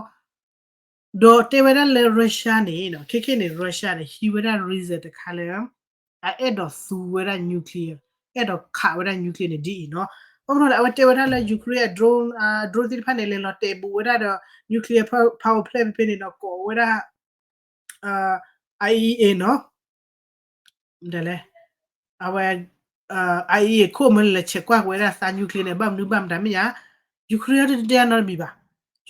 ဒီးတဲဝဲဒၣ်လၢ Russia န့ၣ် ခဲခဲန့ၣ် Russia န့ၣ် ဟံးဝဲဒၣ် reason တခါလၢ အအဲၣ်ဒိးသူဝဲဒၣ် nuclear, အဲၣ်ဒိးခးဝဲဒၣ် nuclear န့ၣ်ဒ်အံၤနီၤ. ဘၣ်မနုၤလဲၣ် အဝဲတဲဝဲဒၣ်လၢ Ukraine အ drone, drone သ့ၣ်တဖၣ်န့ၣ် လဲၤလီၤတဲာ်ဘူးဝဲဒၣ်ဒီး nuclear power plant ဖဲဖဲန့ၣ်ဒီး ကိးဝဲဒၣ် IAEA နီၤ ဒ်လဲၣ်, အဝဲ IAEA ခိၣ်မ့ၢ်လဲၤဆဲးကွၢ်ဝဲဒၣ်သး nuclear န့ၣ် ဘၣ်မနုၤဘၣ်မတၤမ့ၢ်ညါ, Ukraine တတဲအနီတမံၤဘၣ်,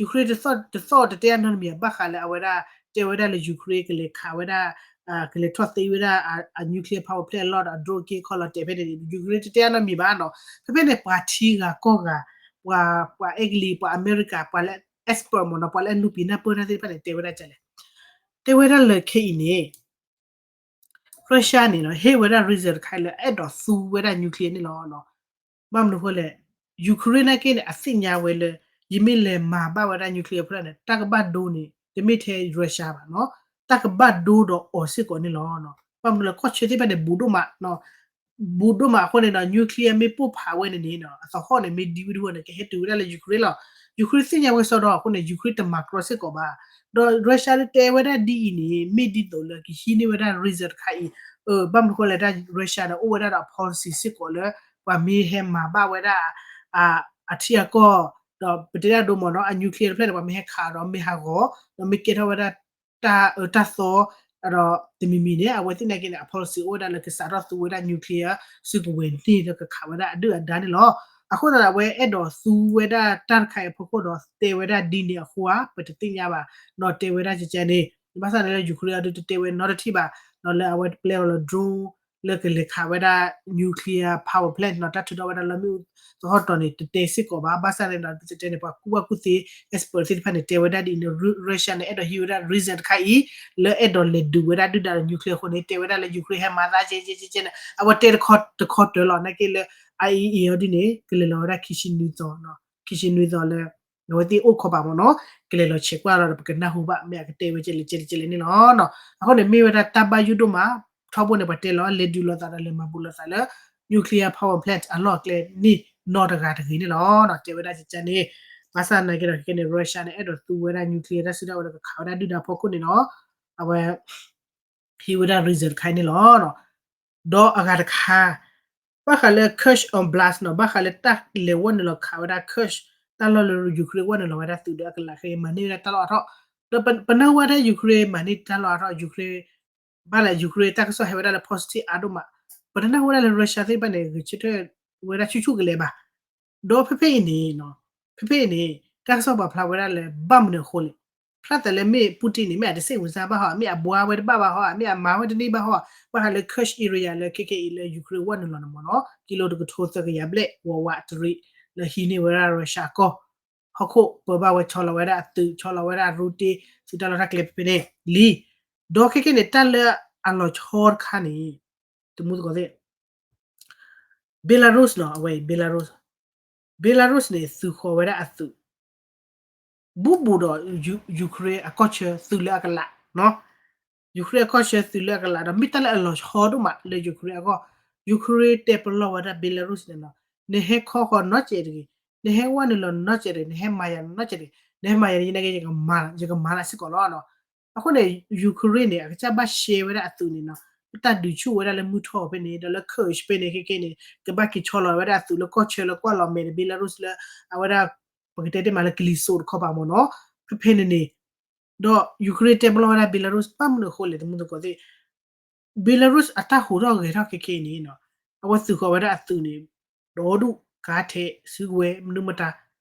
Ukraine တသီၣ်တတဲအနီတမံၤဘၣ်, ဘၣ်ဃးလၢအဝဲဒၣ် တဲဝဲဒၣ်လၢ Ukraine ကလဲၤခးဝဲဒၣ်, ကလဲၤထီၣ်သ့ဝဲဒၣ်အ nuclear power plant အလီၢ်ဒီး drone က့ခီလီၤတဲာ်ဖဲန့ၣ် Ukraine တတဲအနီတမံၤဘၣ်နီၤ. ဖဲဖဲန့ၣ် ပှၤထံဂၤကီၢ်ဂၤ, ပှၤ ပှၤအဲကလံး, ပှၤအမဲရကၤ, ပှၤလၢ expert မ့ၢ်နီၤ, ပှၤလၢအနုာ်ပံၤနၢ်ပၢၢ်တၢ်သ့ၣ်တဖၣ်န့ၣ် တဲဝဲဒၣ်ဒ်လဲၣ်, တဲဝဲဒၣ်လၢခဲအံၤန့ၣ် Russia န့ၣ်နီၤ ဟ့ၣ်ဝဲဒၣ် reason တခါလၢအအဲၣ်ဒိးသူဝဲဒၣ် nuclear န့ၣ်လီၤ. ဘၣ်မနုၤအဃိလဲၣ်, Ukraine နာ်က့န့ၣ် အသ့ၣ်ညါဝဲလၢ ယမ့ၢ်လဲၤမၤဘၣ်ဝဲဒၣ် nuclear plant န့ၣ် တၢ်ကဘၣ်ဒိန့ၣ် တမ့ၢ်ထဲ Russia ဘၣ်နီၤ, တၢ်ကဘၣ်ဒိဒီးအီၤစ့ၢ်ကီးန့ၣ်လီၤ. ဘၣ်မနုၤလဲၣ် ကီၢ်ဆၢသ့ၣ်တဖၣ်န့ၣ် ဘူးဒိၣ်မး ဘူးဒိၣ်မးအဃိန့ၣ်ဒီး nuclear မ့ၢ်ပိၢ်ဖးဝဲန့ၣ်န့ၣ် အသဟီၣ်န့ၣ် မ့ၢ်ဒံဝဲဒၣ်န့ၣ် ကဟဲတုၤဝဲဒၣ်လၢ Ukraine လီၤ. Ukraine သ့ၣ်ညါဝဲစီဒီးအဃိန့ၣ် Ukraine တမၤကြီစ့ၢ်ကီးဘၣ်. ဒီး Russia လၢတဲဝဲဒၣ်ဒ်အံၤန့ၣ် မ့ၢ်ဒ်သိးလၢကဟံးန့ၢ်ဝဲဒၣ် reason တခါအံၤ, ဘၣ်မနုၤအဃိလဲၣ် တၢ် Russia န့ၣ် အိၣ်ဝဲဒၣ်ဒီး policy စ့ၢ်ကီးလၢ ပှၤမ့ၢ်ဟဲမၤဘၣ်ဝဲဒၣ် အထံအကီၢ်, ဒီးပတဲဒၣ်ဒိမ့ၢ်နီၤ အ nuclear တဖျၢၣ်န့ၣ် ပှၤမ့ၢ်ဟဲခးဒီးမ့ၢ်ဟးဂီၤ, ဒီးမ့ၢ်ကဲထီၣ်ဝဲဒၣ် တၢ်အၢတၢ်သီ ဒီးတမံၤမံၤန့ၣ် အဝဲသ့ၣ်နာ်က့န့ၣ် အ policy အိၣ်ဝဲဒၣ်လၢကစးထီၣ်သူဝဲဒၣ် nuclear စုကဝဲၤန့ၣ်ဒီးကခးဝဲဒၣ်အဒုၣ်အဒါန့ၣ်လီၤ. အဃိသတးဒီး အဝဲအဲၣ်ဒိးသူဝဲဒၣ်တၢ်တခါအံၤအဖီခိၣ်ဒီး တဲဝဲဒၣ်ဒ်န့ၣ်အဃိဧါ ပတသ့ၣ်ညါဘၣ်, ဒီးတဲဝဲဒၣ်ကကဲန့ၣ် ဘၣ်ဆၣ်န့ၣ်လၢ Ukraine အဒုးတတဲဝဲနီတထံၣ်ဘၣ်, ဒီးလၢအဝဲပျဲအီၤလီၤ drone လၢကလဲၤခးဝဲဒၣ် nuclear power plant နီၤ တၢ်ထုးထီၣ်ဝဲဒၣ်လီၢ်မံသဟီၣ်တီၤန့ၣ် တတဲစ့ၢ်ကီးဘၣ်. ဘၣ်ဆၣ်န့ၣ်ဒီး ပတဲန့ၣ် ပှၤကူၣ်ဘၣ်ကူၣ်သ့ expert သ့ၣ်တဖၣ်န့ၣ် တဲဝဲဒၣ်ဒ်အံၤန့ၣ် Ru-, Russia န့ၣ် အဲၣ်ဒိးဟံးဝဲဒၣ် reason တခါအံၤ လၢအဲၣ်ဒိးလဲၤဒုးဝဲဒၣ်ဒုၣ်ဒါဒီး nuclear အဃိန့ၣ် တဲဝဲဒၣ်လၢ Ukraine ဟဲမၤသးကဲကဲကဲကဲန့ၣ် အဝဲတဲတခီတၢၤလီၤ နာ်က့လၢ IAEA အီၤဒ်န့ၣ် ကလဲၤလီၤဝဲဒၣ်ခံဆံနွံသီ, ခံဆံနွံသီလၢ အဝဲသ့ၣ်အိၣ်ခိးဘၣ်မ့ၢ်နီၤ ကလဲၤလီၤဆဲးကွၢ်လီၤဒီး ပကနၢ်ဟူဘၣ် မ့ၢ်အကတဲဝဲကဲလဲၣ်ကဲလဲၣ်ကဲလဲၣ်န့ၣ်လီၤ. အဃိန့ၣ် မ့ၢ်ဝဲဒၣ်တၢ်ဘၣ်ယိၣ်ဒိၣ်မး ထီဘိန့ၣ် ပှၤတဲလီၤ လဲၤဒုးလိာ်သးဒီးလဲၤမၤဘူးလိာ်သးလၢ nuclear power plant အလီၢ်အကျဲန့ၣ် နီတဂၤတဂ့ၤန့ၣ်လီၤ. တဲဝဲဒၣ်ကကဲန့ၣ် ဘၣ်ဆၣ်နာ်က့ဒီး ခဲကဲန့ၣ် Russia န့ၣ် အဲၣ်ဒိးသူဝဲဒၣ် nuclear တၢ်စုတၢ်ဝဲၤဒီးကခးဝဲဒၣ်ဒုၣ်ဒါဖီခိၣ်န့ၣ်နီၤ အဝဲ ဟံးဝဲဒၣ် reason တခါန့ၣ်လီၤ. ဒီးအဂၤတခါ ဘၣ်ဃးလၢ Kursk Oblast နီၤ ဘၣ်ဃးလၢတၢ်လဲၤဝဲနုာ်လီၤခးဝဲဒၣ် Kursk တၢ်လီၢ်လၢ Ukraine ဝဲနုာ်လီၤဝဲဒၣ်သုးဒီးအကလးခဲအံၤ မၤန့ၢ်ဝဲဒၣ်တၢ်လီၢ်အါထီၣ်, ဒီးပနၢ်ဟူဝဲဒၣ် Ukraine မၤန့ၢ်တၢ်လီၢ်အါထီၣ် Ukraine ဘၣ်လဲၣ် Ukraine တၢ်ကစီၣ်ဟဲဝဲဒၣ်လၢ positive အါဒိၣ်မး, ပတနၢ်ဟူဝဲဒၣ်လၢ Russia သ့ၣ်တဖၣ်န့ၣ် ဂဲၤဆၢထၢၣ်ဝဲဒၣ်ဆူၣ်ဆူၣ်ကလဲာ်ဘၣ်. ဒီးဖဲဖဲအံၤန့ၣ် ဖဲဖဲအံၤန့ၣ် တၢ်ကစီၣ်ပာ်ဖျါဝဲဒၣ်လၢ ဘၣ်မနုၤအဃိလဲၣ်, ဖျါသးလၢမ့ၢ် Putin န့ၣ် မ့ၢ်အတစိတ်ဝင်စားဘၣ်ဟီ, မ့ၢ်အဘှါဝဲတဘၣ်ဘၣ်ဟီ, မ့ၢ်အမၤဝဲတန့ၢ်ဘၣ်ဟီ, ဘၣ်ဃးလၢ Kursk area လၢခဲကဲအံၤလၢ Ukraine ဝဲနုာ်လီၤန့ၣ်မ့ၢ်နီၤ ကံလိတကထိသၢကယၤဘျဲၣ် ဝးဝးတရံး လၢဟံးန့ၢ်ဝဲဒၣ် Russia ကီၢ် ဟီၣ်ခိၣ်ပၢဘၣ်ဝဲဆီလီၤဝဲဒၣ်အသုး ဆီလီၤဝဲဒၣ်အရူတ့ သုးတၢ်လီၢ်တၢ်ကျဲဖဲဖဲန့ၣ်လံ. ဒီးခဲကဲန့ၣ် တၢ်လၢအလီၤဆီတခါန့ၣ် တမူသကိးသ့ၣ် Belarus နီၤ အဝဲအံၤ Belarus, Belarus န့ၣ် သုးဃီၤဝဲဒၣ်အသုး ဘူးဘူးဒီး Ukraine အကီၢ်ဆၢသုးလၢအကလး, Ukraine အကီၢ်ဆၢသုးလၢအကလးဒီး မ့ၢ်တၢ်လၢအလီၤဆီဒိၣ်မးလၢ Ukraine အဂီၢ်, Ukraine တဲပလီၢ်ဝဲဒၣ် Belarus န့ၣ်နီၤ, နဟဲခီဃီၤနီတစဲးတဂ့ၤ, နဟဲဝဲနုာ်လီၤနီတစဲးတဂ့ၤ, နဟဲမၤယၤနီတစဲးတဂ့ၤ, နဟဲမၤယၤန့ၣ် ယကမၤလၢစ့ၢ်ကီးလီၤ. အဃိန့ၣ် Ukraine န့ၣ် အကစၢ်ဘၣ်ရှဲဝဲဒၣ်အသုးန့ၣ်နီၤ, တၢ်ဒုးဆူၣ်ဝဲဒၣ်လၢမုၢ်ထီၣ်ဖဲန့ၣ် ဒီးလၢ Kursk ဖဲန့ၣ် ခဲကဲန့ၣ် ကဘၣ်က့ၤဆီလီၤဝဲဒၣ်အသုးလၢကီၢ်ဆၢလၢကွၢ်လီၤမဲာ်ဒီး Belarus လၢ အဝဲဒၣ် ပကတဲတ့ၢ်မးလၢကလံၤစိးတခီပၤမ့ၢ်နီၤ, ဖဲဖဲန့ၣ်န့ၣ် ဒီး Ukraine တဲပလီၢ်ဝဲဒၣ် Belarus ဘၣ်မနုၤအဃိလဲၣ် တမူသကိးသ့ၣ် Belarus အတၢ်ဟူးထီၣ်ဂဲၤထီၣ်ခဲခဲအံၤန့ၣ် အဝဲသုးဃီၤဝဲဒၣ်အသုးန့ၣ် ဒီဒူၣ်ကါထဲး စုကဝဲၤ မနုၤမတၤ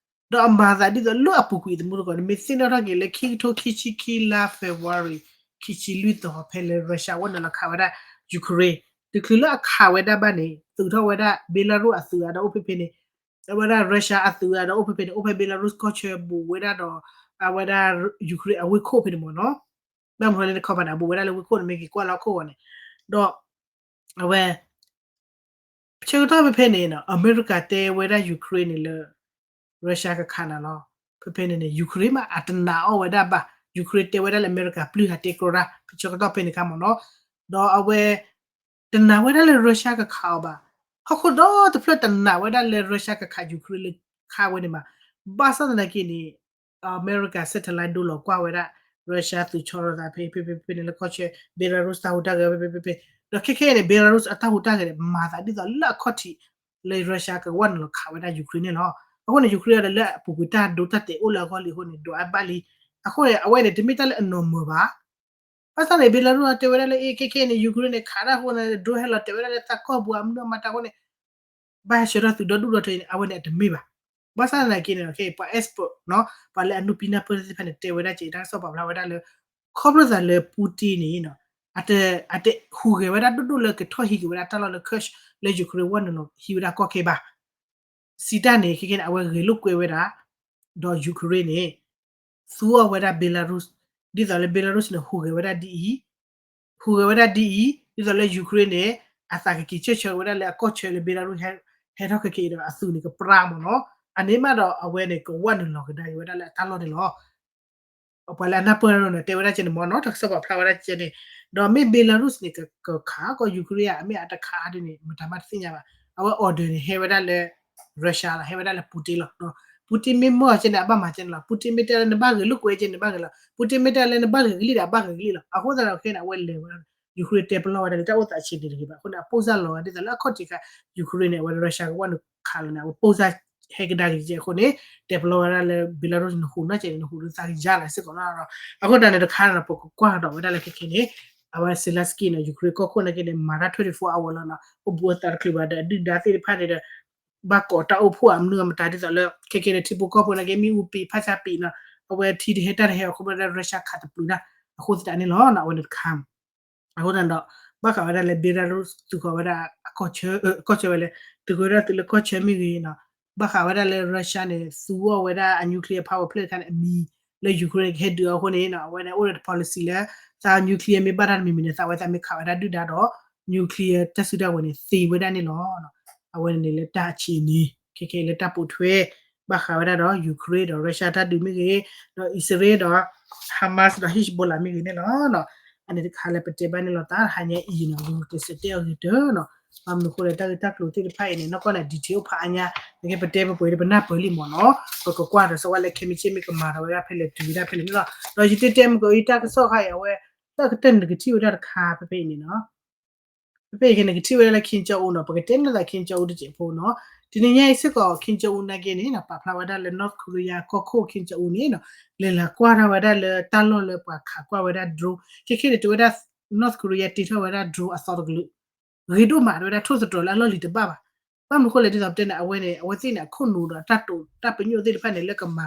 ဒီးအမၤသးဒ်သိးလၢအပူၤကွံာ်သမူသကိးန့ၣ် မ့ၢ်သ့ၣ်နီၣ်ထီၣ်က့ၤလၢခံကထိခံဆံခံလါ February ခံဆံလွံၢ်သီဖဲလၢ Russia ဝဲနုာ်လီၤခးဝဲဒၣ် Ukraine တချုးလၢအခးဝဲဒၣ်ဘၣ်န့ၣ် သုးထီၣ်ဝဲဒၣ် Belarus အသုးအဒီးအိၣ်ဖဲဖဲန့ၣ် အဝဲဒၣ် Russia အသုးအဒီးအိၣ်ဖဲဖဲန့ၣ် အိၣ်ဖဲ Belarus ကီၢ်ဆၢဘူးဝဲဒၣ်ဒီး အဝဲဒၣ် Ukraine အဝ့ၢ်ခိၣ်ဖဲန့ၣ်မ့ၢ်နီၤ ဘၣ်မနုၤလဲၣ်န့ၣ် ခီပနၢ်ဘူးဝဲဒၣ်လၢဝ့ၢ်ခိၣ်န့ၣ် မ့ၢ်က့ၤကွၢ်လၢဟီၣ်ခိၣ်ဂီၤန့ၣ် ဒီး အဝဲ ဆၢကတီၢ်ဖဲဖဲန့ၣ်နီၤ အမဲရကၤတဲဝဲဒၣ် Ukraine န့ၣ်လၢ Russia ကခးနၤလီၤ. ဖဲဖဲန့ၣ်န့ၣ် Ukraine မးအတနာ်အီၣ်ဝဲဒၣ်ဘၣ်. Ukraine တဲဝဲဒၣ်လၢအမဲရကၤပျုၢ်ဟးတဲကရၢ ဖဲဆၢကတီၢ်ဖဲန့ၣ်ခါမ့ၢ်နီၤ ဒီးအဝဲ တနာ်ဝဲဒၣ်လၢ Russia ကခးအီၤဘၣ်. ဟီၣ်ခိၣ်ဒီတဖျၢၣ်တနာ်ဝဲဒၣ်လၢ Russia ကခး Ukraine လၢခါဝဲန့ၣ်ဘၣ်. ဘၣ်ဆၣ်သနာ်က့န့ၣ် အမဲရကၤ satellite ဒိလီၤကွၢ်ဝဲဒၣ် Russia သုးဆီလီၤသးဖဲဖဲဖဲဖဲန့ၣ်လၢကီၢ်ဆၢ Belarus တၢ်ဟူးတၢ်ဂဲၤဝဲဖဲဖဲဖဲ ဒီးခဲခဲအံၤန့ၣ် Belarus အတၢ်ဟူးတၢ်ဂဲၤန့ၣ် မၤသးဒ်သိးလၢအခီၣ်ထံး လၢ Russia ကဝဲနုာ်လီၤခးဝဲဒၣ် Ukraine န့ၣ်လီၤ. အဃိန့ၣ် Ukraine ဒီးလၢအပူၤကွံာ်တၢ်ဒိတၢ်တဲာ်အိၣ်လၢအဂီၢ်လံအဃိန့ၣ် ဒိးအါဘၣ်လံ. အဃိန့ၣ် အဝဲန့ၣ် တမ့ၢ်တၢ်လၢအနီၢ်မၢၢ်ဘၣ်. ဘၣ်ဆၣ်န့ၣ် Belarus တဲဝဲဒၣ်လၢ အ့ ခဲခဲအံၤန့ၣ် Ukraine န့ၣ် ခးတၢ်အဃိန့ၣ် drone ဟဲလီၤတဲာ်ဝဲဒၣ်လၢသးကီၢ်ပူၤအမနုၤမတၤအဃိန့ၣ် ဘၣ်ဟဲဆှၢထီၣ်သုးဒီဒူၣ်ဒီထၢအံၤန့ၣ် အဝဲန့ၣ်အတမ့ၢ်ဘၣ်. ဘၣ်ဆၣ်သနာ်က့န့ၣ် ပှၤ expert နီၤ ပှၤလၢအနုာ်ပံနၢ်ပၢၢ်သ့ၣ်တဖၣ်န့ၣ် တဲဝဲဒၣ်က့ၤ တၢ်ကစီၣ်ပာ်ဖျါဝဲဒၣ်လၢ ခီဖျိသးလၢ Putin န့ၣ် အတဟူးဂဲၤဝဲဒၣ်ဒိၣ်ဒိၣ်လၢကထီၣ်ဟံးက့ၤဝဲဒၣ်တၢ်လီၢ်လၢ Kursk လၢ Ukraine ဝဲနုာ်လီၤဟံးဝဲဒၣ်ကီၢ်ခဲဘၣ် စံးတၢ်န့ၣ် ခဲခဲန့ၣ် အဝဲဂဲၤလိာ်ကွဲဝဲဒၣ် ဒီး Ukraine န့ၣ် သူအီၣ်ဝဲဒၣ် Belarus ဒ်သိးလၢ Belarus န့ၣ် ဟူးဂဲၤဝဲဒၣ်ဒ်အံၤ ဟူးဂဲၤဝဲဒၣ်ဒ်အံၤ ဒ်သိးလၢ Ukraine န့ၣ် အသးကက့ၤဆၢဆၢဝဲဒၣ်လၢအကီၢ်ဆၢလၢ Belarus ဟဲထီၣ်ခဲခဲအံၤဒီး အသုးန့ၣ်ကပြၢမ့ၢ်နီၤ အန့ၣ်မးဒီးအဝဲန့ၣ် ကဝဲနုာ်လီၤကဒါက့ၤဝဲဒၣ်လၢအတၢ်လီၢ်န့ၣ်လီၤ. ပှၤလၢအနၢ်ပၢၢ်တၢ်န့ၣ် တဲဝဲဒၣ်ကဲန့ၣ်မ့ၢ်နီၤ တၢ်ကစီၣ်ပာ်ဖျါဝဲဒၣ်ကဲန့ၣ် ဒီးမ့ၢ် Belarus န့ၣ် ကခးကီး Ukraine ဧါ မ့ၢ်အတခးဒ်န့ၣ် မတၤမးတသ့ၣ်ညါဘၣ်. အဝဲ order န့ၣ် ဟဲဝဲဒၣ်လၢ Russia လီၤ ဟဲဝဲဒၣ်လၢ Putin လီၤ. Putin မ့ၢ်မၢအီၤကဲန့ၣ် အဘၣ်မၤကဲန့ၣ်လီၤ. Putin မ့ၢ်တဲလၢနဘၣ်ဂဲၤလိာ်ကွဲကဲန့ၣ် ဘၣ်ဂဲၤလီၤ. Putin မ့ၢ်တဲလၢနဘၣ်ဂဲၤကလံၣ်ဒီး အဘၣ်ဂဲၤကလံၣ်လီၤ. အဃိသတးဒီးခဲန့ၣ် အဝဲလဲၤဝဲ Ukraine တဲပလီၢ်ဝဲဒၣ်လၢတၢ်အိၣ်သးဆံးန့ၣ်တဂ့ၤဘၣ်. အဃိန့ၣ် အပိၢ်စၢ်လီၤဝဲဒ်သိးလၢအခီၣ်ထံးခါ Ukraine န့ၣ် အဝဲ Russia ကဝဲနုာ်ခးလီၤန့ၣ် အဝဲပိၢ်စၢ်ဟဲကဒါက့ၤကဲအဃိန့ၣ် တဲပလီၢ်ဝဲဒၣ်လၢ Belarus နဟူးနီၢ်ကဲန့ၣ် နဟူးလၢသးကယါလီၤစ့ၢ်ကီးလီၤ. အဃိတၢ်န့ၣ်တခါန့ၣ် ပကကွၢ်ဒီးဝဲဒၣ်လၢခဲခဲန့ၣ် အဝဲ Zelensky န့ၣ် Ukraine ကီၢ်ခိၣ်နာ်က့န့ၣ် မၤတၢ် twenty-four hour လီၤနီၤ အိၣ်ဘူးအသးတချုးဘၣ်ဒီး အဒုၣ်ဒါသ့ၣ်တဖၣ်န့ၣ်ဒီး ဘၣ်ကိးတၢ်အိၣ်ဖှိၣ်အမနုၤအမတၤဒ်သိးလၢ ခဲခဲန့ၣ် ထံဖိကီၢ်ဖိနာ်က့ မ့ၣ်အူပံး ဖးဆါပံးနီၤ အဝဲထံတဟဲတၢ်တဟဲအဃိ ဘၣ်ဒီး Russia ခးတပျုာ်ဒၣ် အဃိသတးန့ၣ်လီၤနီၤ အဝဲန့ၣ်တခါ အဃိသတးဒီး ဘၣ်ဃးဝဲဒၣ်လၢ Belarus သုးဃီၤဝဲဒၣ် ကီၢ်ဆၢဝဲလဲၣ် သုးဃီၤဝဲဒၣ်သုးလၢကီၢ်ဆၢမ့ၢ်ဂ့ၤနီၤ ဘၣ်ဃးဝဲဒၣ်လၢ Russia န့ၣ် သူအီၣ်ဝဲဒၣ်အ nuclear power plant တခါန့ၣ် အမံၤလၢ Ukraine န့ၣ် ကဟဲဒုးအီၤအဃိန့ၣ်နီၤ အဝဲန့ၣ်အိၣ်ဒီး policy လၢ သး nuclear မ့ၢ်ဘၣ်တၢ်တမံၤမံၤန့ၣ် သးဝဲသးမ့ၢ်ခးဝဲဒၣ်ဒုၣ်ဒါဒီး nuclear တၢ်စုတၢ်ဝဲၤန့ၣ် သ့ဝဲဒၣ်န့ၣ်လီၤ. အဝဲန့ၣ်လၢတၢ်ဆံးန့ၣ် ခဲခဲလၢတၢ်ပိာ်ထွဲ ဘၣ်ဃးဝဲဒၣ်ဒီး Ukraine ဒီး Russia တၢ်ဒုးမ့ၢ်ဂ့ၤ ဒီးအံၣ်စရ့လးဒီး Hamas ဒီး Hezbollah မ့ၢ်ဂ့ၤန့ၣ်လီၤ. အန့ၣ်တခါလၢပတဲဘၣ်န့ၣ်လီၤ တၢ်တဟါညါအံၤနီၤ ဂုာ်ကျဲးစၢးတဲအီၤဂ့ၤတၢ်နီၤ ဘၣ်မနုၤအဃိလဲၣ် တၢ်ဂ့ၢ်တၢ်ကျိၤသ့ၣ်တဖၣ်အံၤန့ၣ် နီၢ်ကီၢ်န့ၣ် detail အိၣ်ဖးအါညါ နကဲပတဲပပှဲၤဒီးပနၢ်ပၢၢ်လံမ့ၢ်နီၤ ပကကွၢ်ဒီး စဝါလဲခဲမ့ၢ်ဆ့ၣ်မ့ၢ်ကမၤဒီးဝဲဒၣ်ဖဲလဲၣ်တုၤဝဲဒၣ်ဖဲလဲၣ်န့ၣ်လီၤ. ဒီးယတဲတဲမ့ၢ်ကီးအံၤတၢ်ကစီၣ်ခါအံၤ အဝဲ တၢ်ကတၢၢ်န့ၣ်ကထံၣ်ဝဲဒၣ်တခါဖဲဖဲအံၤန့ၣ်နီၤ ဖဲဖဲအံၤခဲန့ၣ် ကထံၣ်ဝဲဒၣ်လၢ Kim Jong Un နီၤ ပကတဲန့ၢ်သး Kim Jong Un တစဲးဖိနီၤ တနံၤညါအံၤစ့ၢ်ကီး Kim Jong Un နာ်က့န့ၣ်နီၤ ပာ်ဖျါဝဲဒၣ်လၢ North Korea ကီၢ်ခိၣ် Kim Jong Un န့ၣ်နီၤ လဲၤလၤကွၢ်ထီၣ်ဝဲဒၣ်လၢတၢ်လီၢ်လၢပှၤခးကွၢ်ဝဲဒၣ် drone ခဲခဲန့ၣ် တဲဝဲဒၣ် North Korea တ့ထီၣ်ဝဲဒၣ် drone အသီတကလုာ် ဂ့ၤဒိၣ်မး တဲဝဲဒၣ်ထိၣ်သတြီၤလၢအလီၢ်လံၤတဘၣ်ဘၣ်. ဘၣ်မနုၤအဃိလဲၣ် ဒ်သိးပတဲန့ၣ် အဝဲန့ၣ် အဝဲသ့ၣ်န့ၣ် အခိၣ်နူာ်ဒီးတၢ်တိာ်တၢ်ပညိၣ်သ့ၣ်တဖၣ်န့ၣ် လၢကမ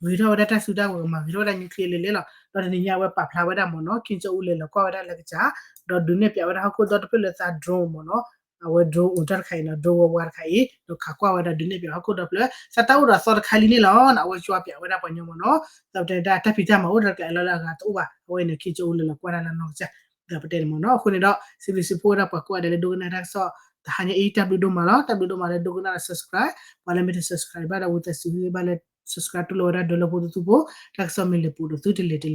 ၤဂ့ၤထီၣ်ဝဲဒၣ်တၢ်စုတၢ်ဝဲၤ ကမၤဂ့ၤထီၣ်ဝဲဒၣ် nuclear လဲၤလဲၤလီၤ. ဒီးတနံၤညါအဝဲပာ်ဖျါဝဲဒၣ်မ့ၢ်နီၤ Kim Jong Un လဲၤလီၤကွၢ်ဝဲဒၣ်လၢကစၢ် ဒီးဒုးနဲၣ်ပၠးဝဲဒၣ်ဟီၣ်ခိၣ်ဒီတဖျၢၣ်လၢသး drone မ့ၢ်နီၤ အဝဲ drone အိၣ်တၢ်တခါအံၤနီၤ drone ဝဲဝါတခါအံၤ ဒီးခးကွၢ်ဝဲဒၣ်ဒုးနဲၣ်ပၠးဟီၣ်ခိၣ်ဒီဖျၢၣ် သးတၢ်အိၣ်ဒီးအသီတခါလံန့ၣ်လီၤ. အဝဲကွၢ်ပၠးဝဲဒၣ်ပှၤညီမ့ၢ်နီၤ သးပတဲဒၣ်တၢ်ဖံးတၢ်မၤအိၣ်ဒီးကျဲလီၤလၢအဂၤတအိၣ်ဘၣ် အဝဲန့ၣ် Kim Jong Un လဲၤလီၤကွၢ်ဒၣ်လၢနီၢ်ကစၢ် ဒီးပတဲန့ၣ်မ့ၢ်နီၤ အဃိန့ၣ်ဒီး စံးဘျုးစံးဖှိၣ်ဝဲဒၣ်ပှၤကိးဂၤဒဲးလၢဒိကနၣ်တၢ်ကစီၣ် တဟါညါအံၤ တၢ်ဘျုးဒိၣ်မးလီၤ. တၢ်ဘျုးဒိၣ်မးလၢဒိကနၣ်ဒီး subscribe ပှၤလၢမ့ၢ်တ subscribe ဘၣ်ဒီး ဝံသးစူၤဂ့ၤဘၣ်လၢ subscribe တူၢ်လိာ်ဝဲဒၣ်ဒီးလၢဖိသ့ၣ်သူဖိ တၢ်ကစီၣ်မ့ၢ်လဲၤပူၤဒီးသုတလဲၤတလဲၤ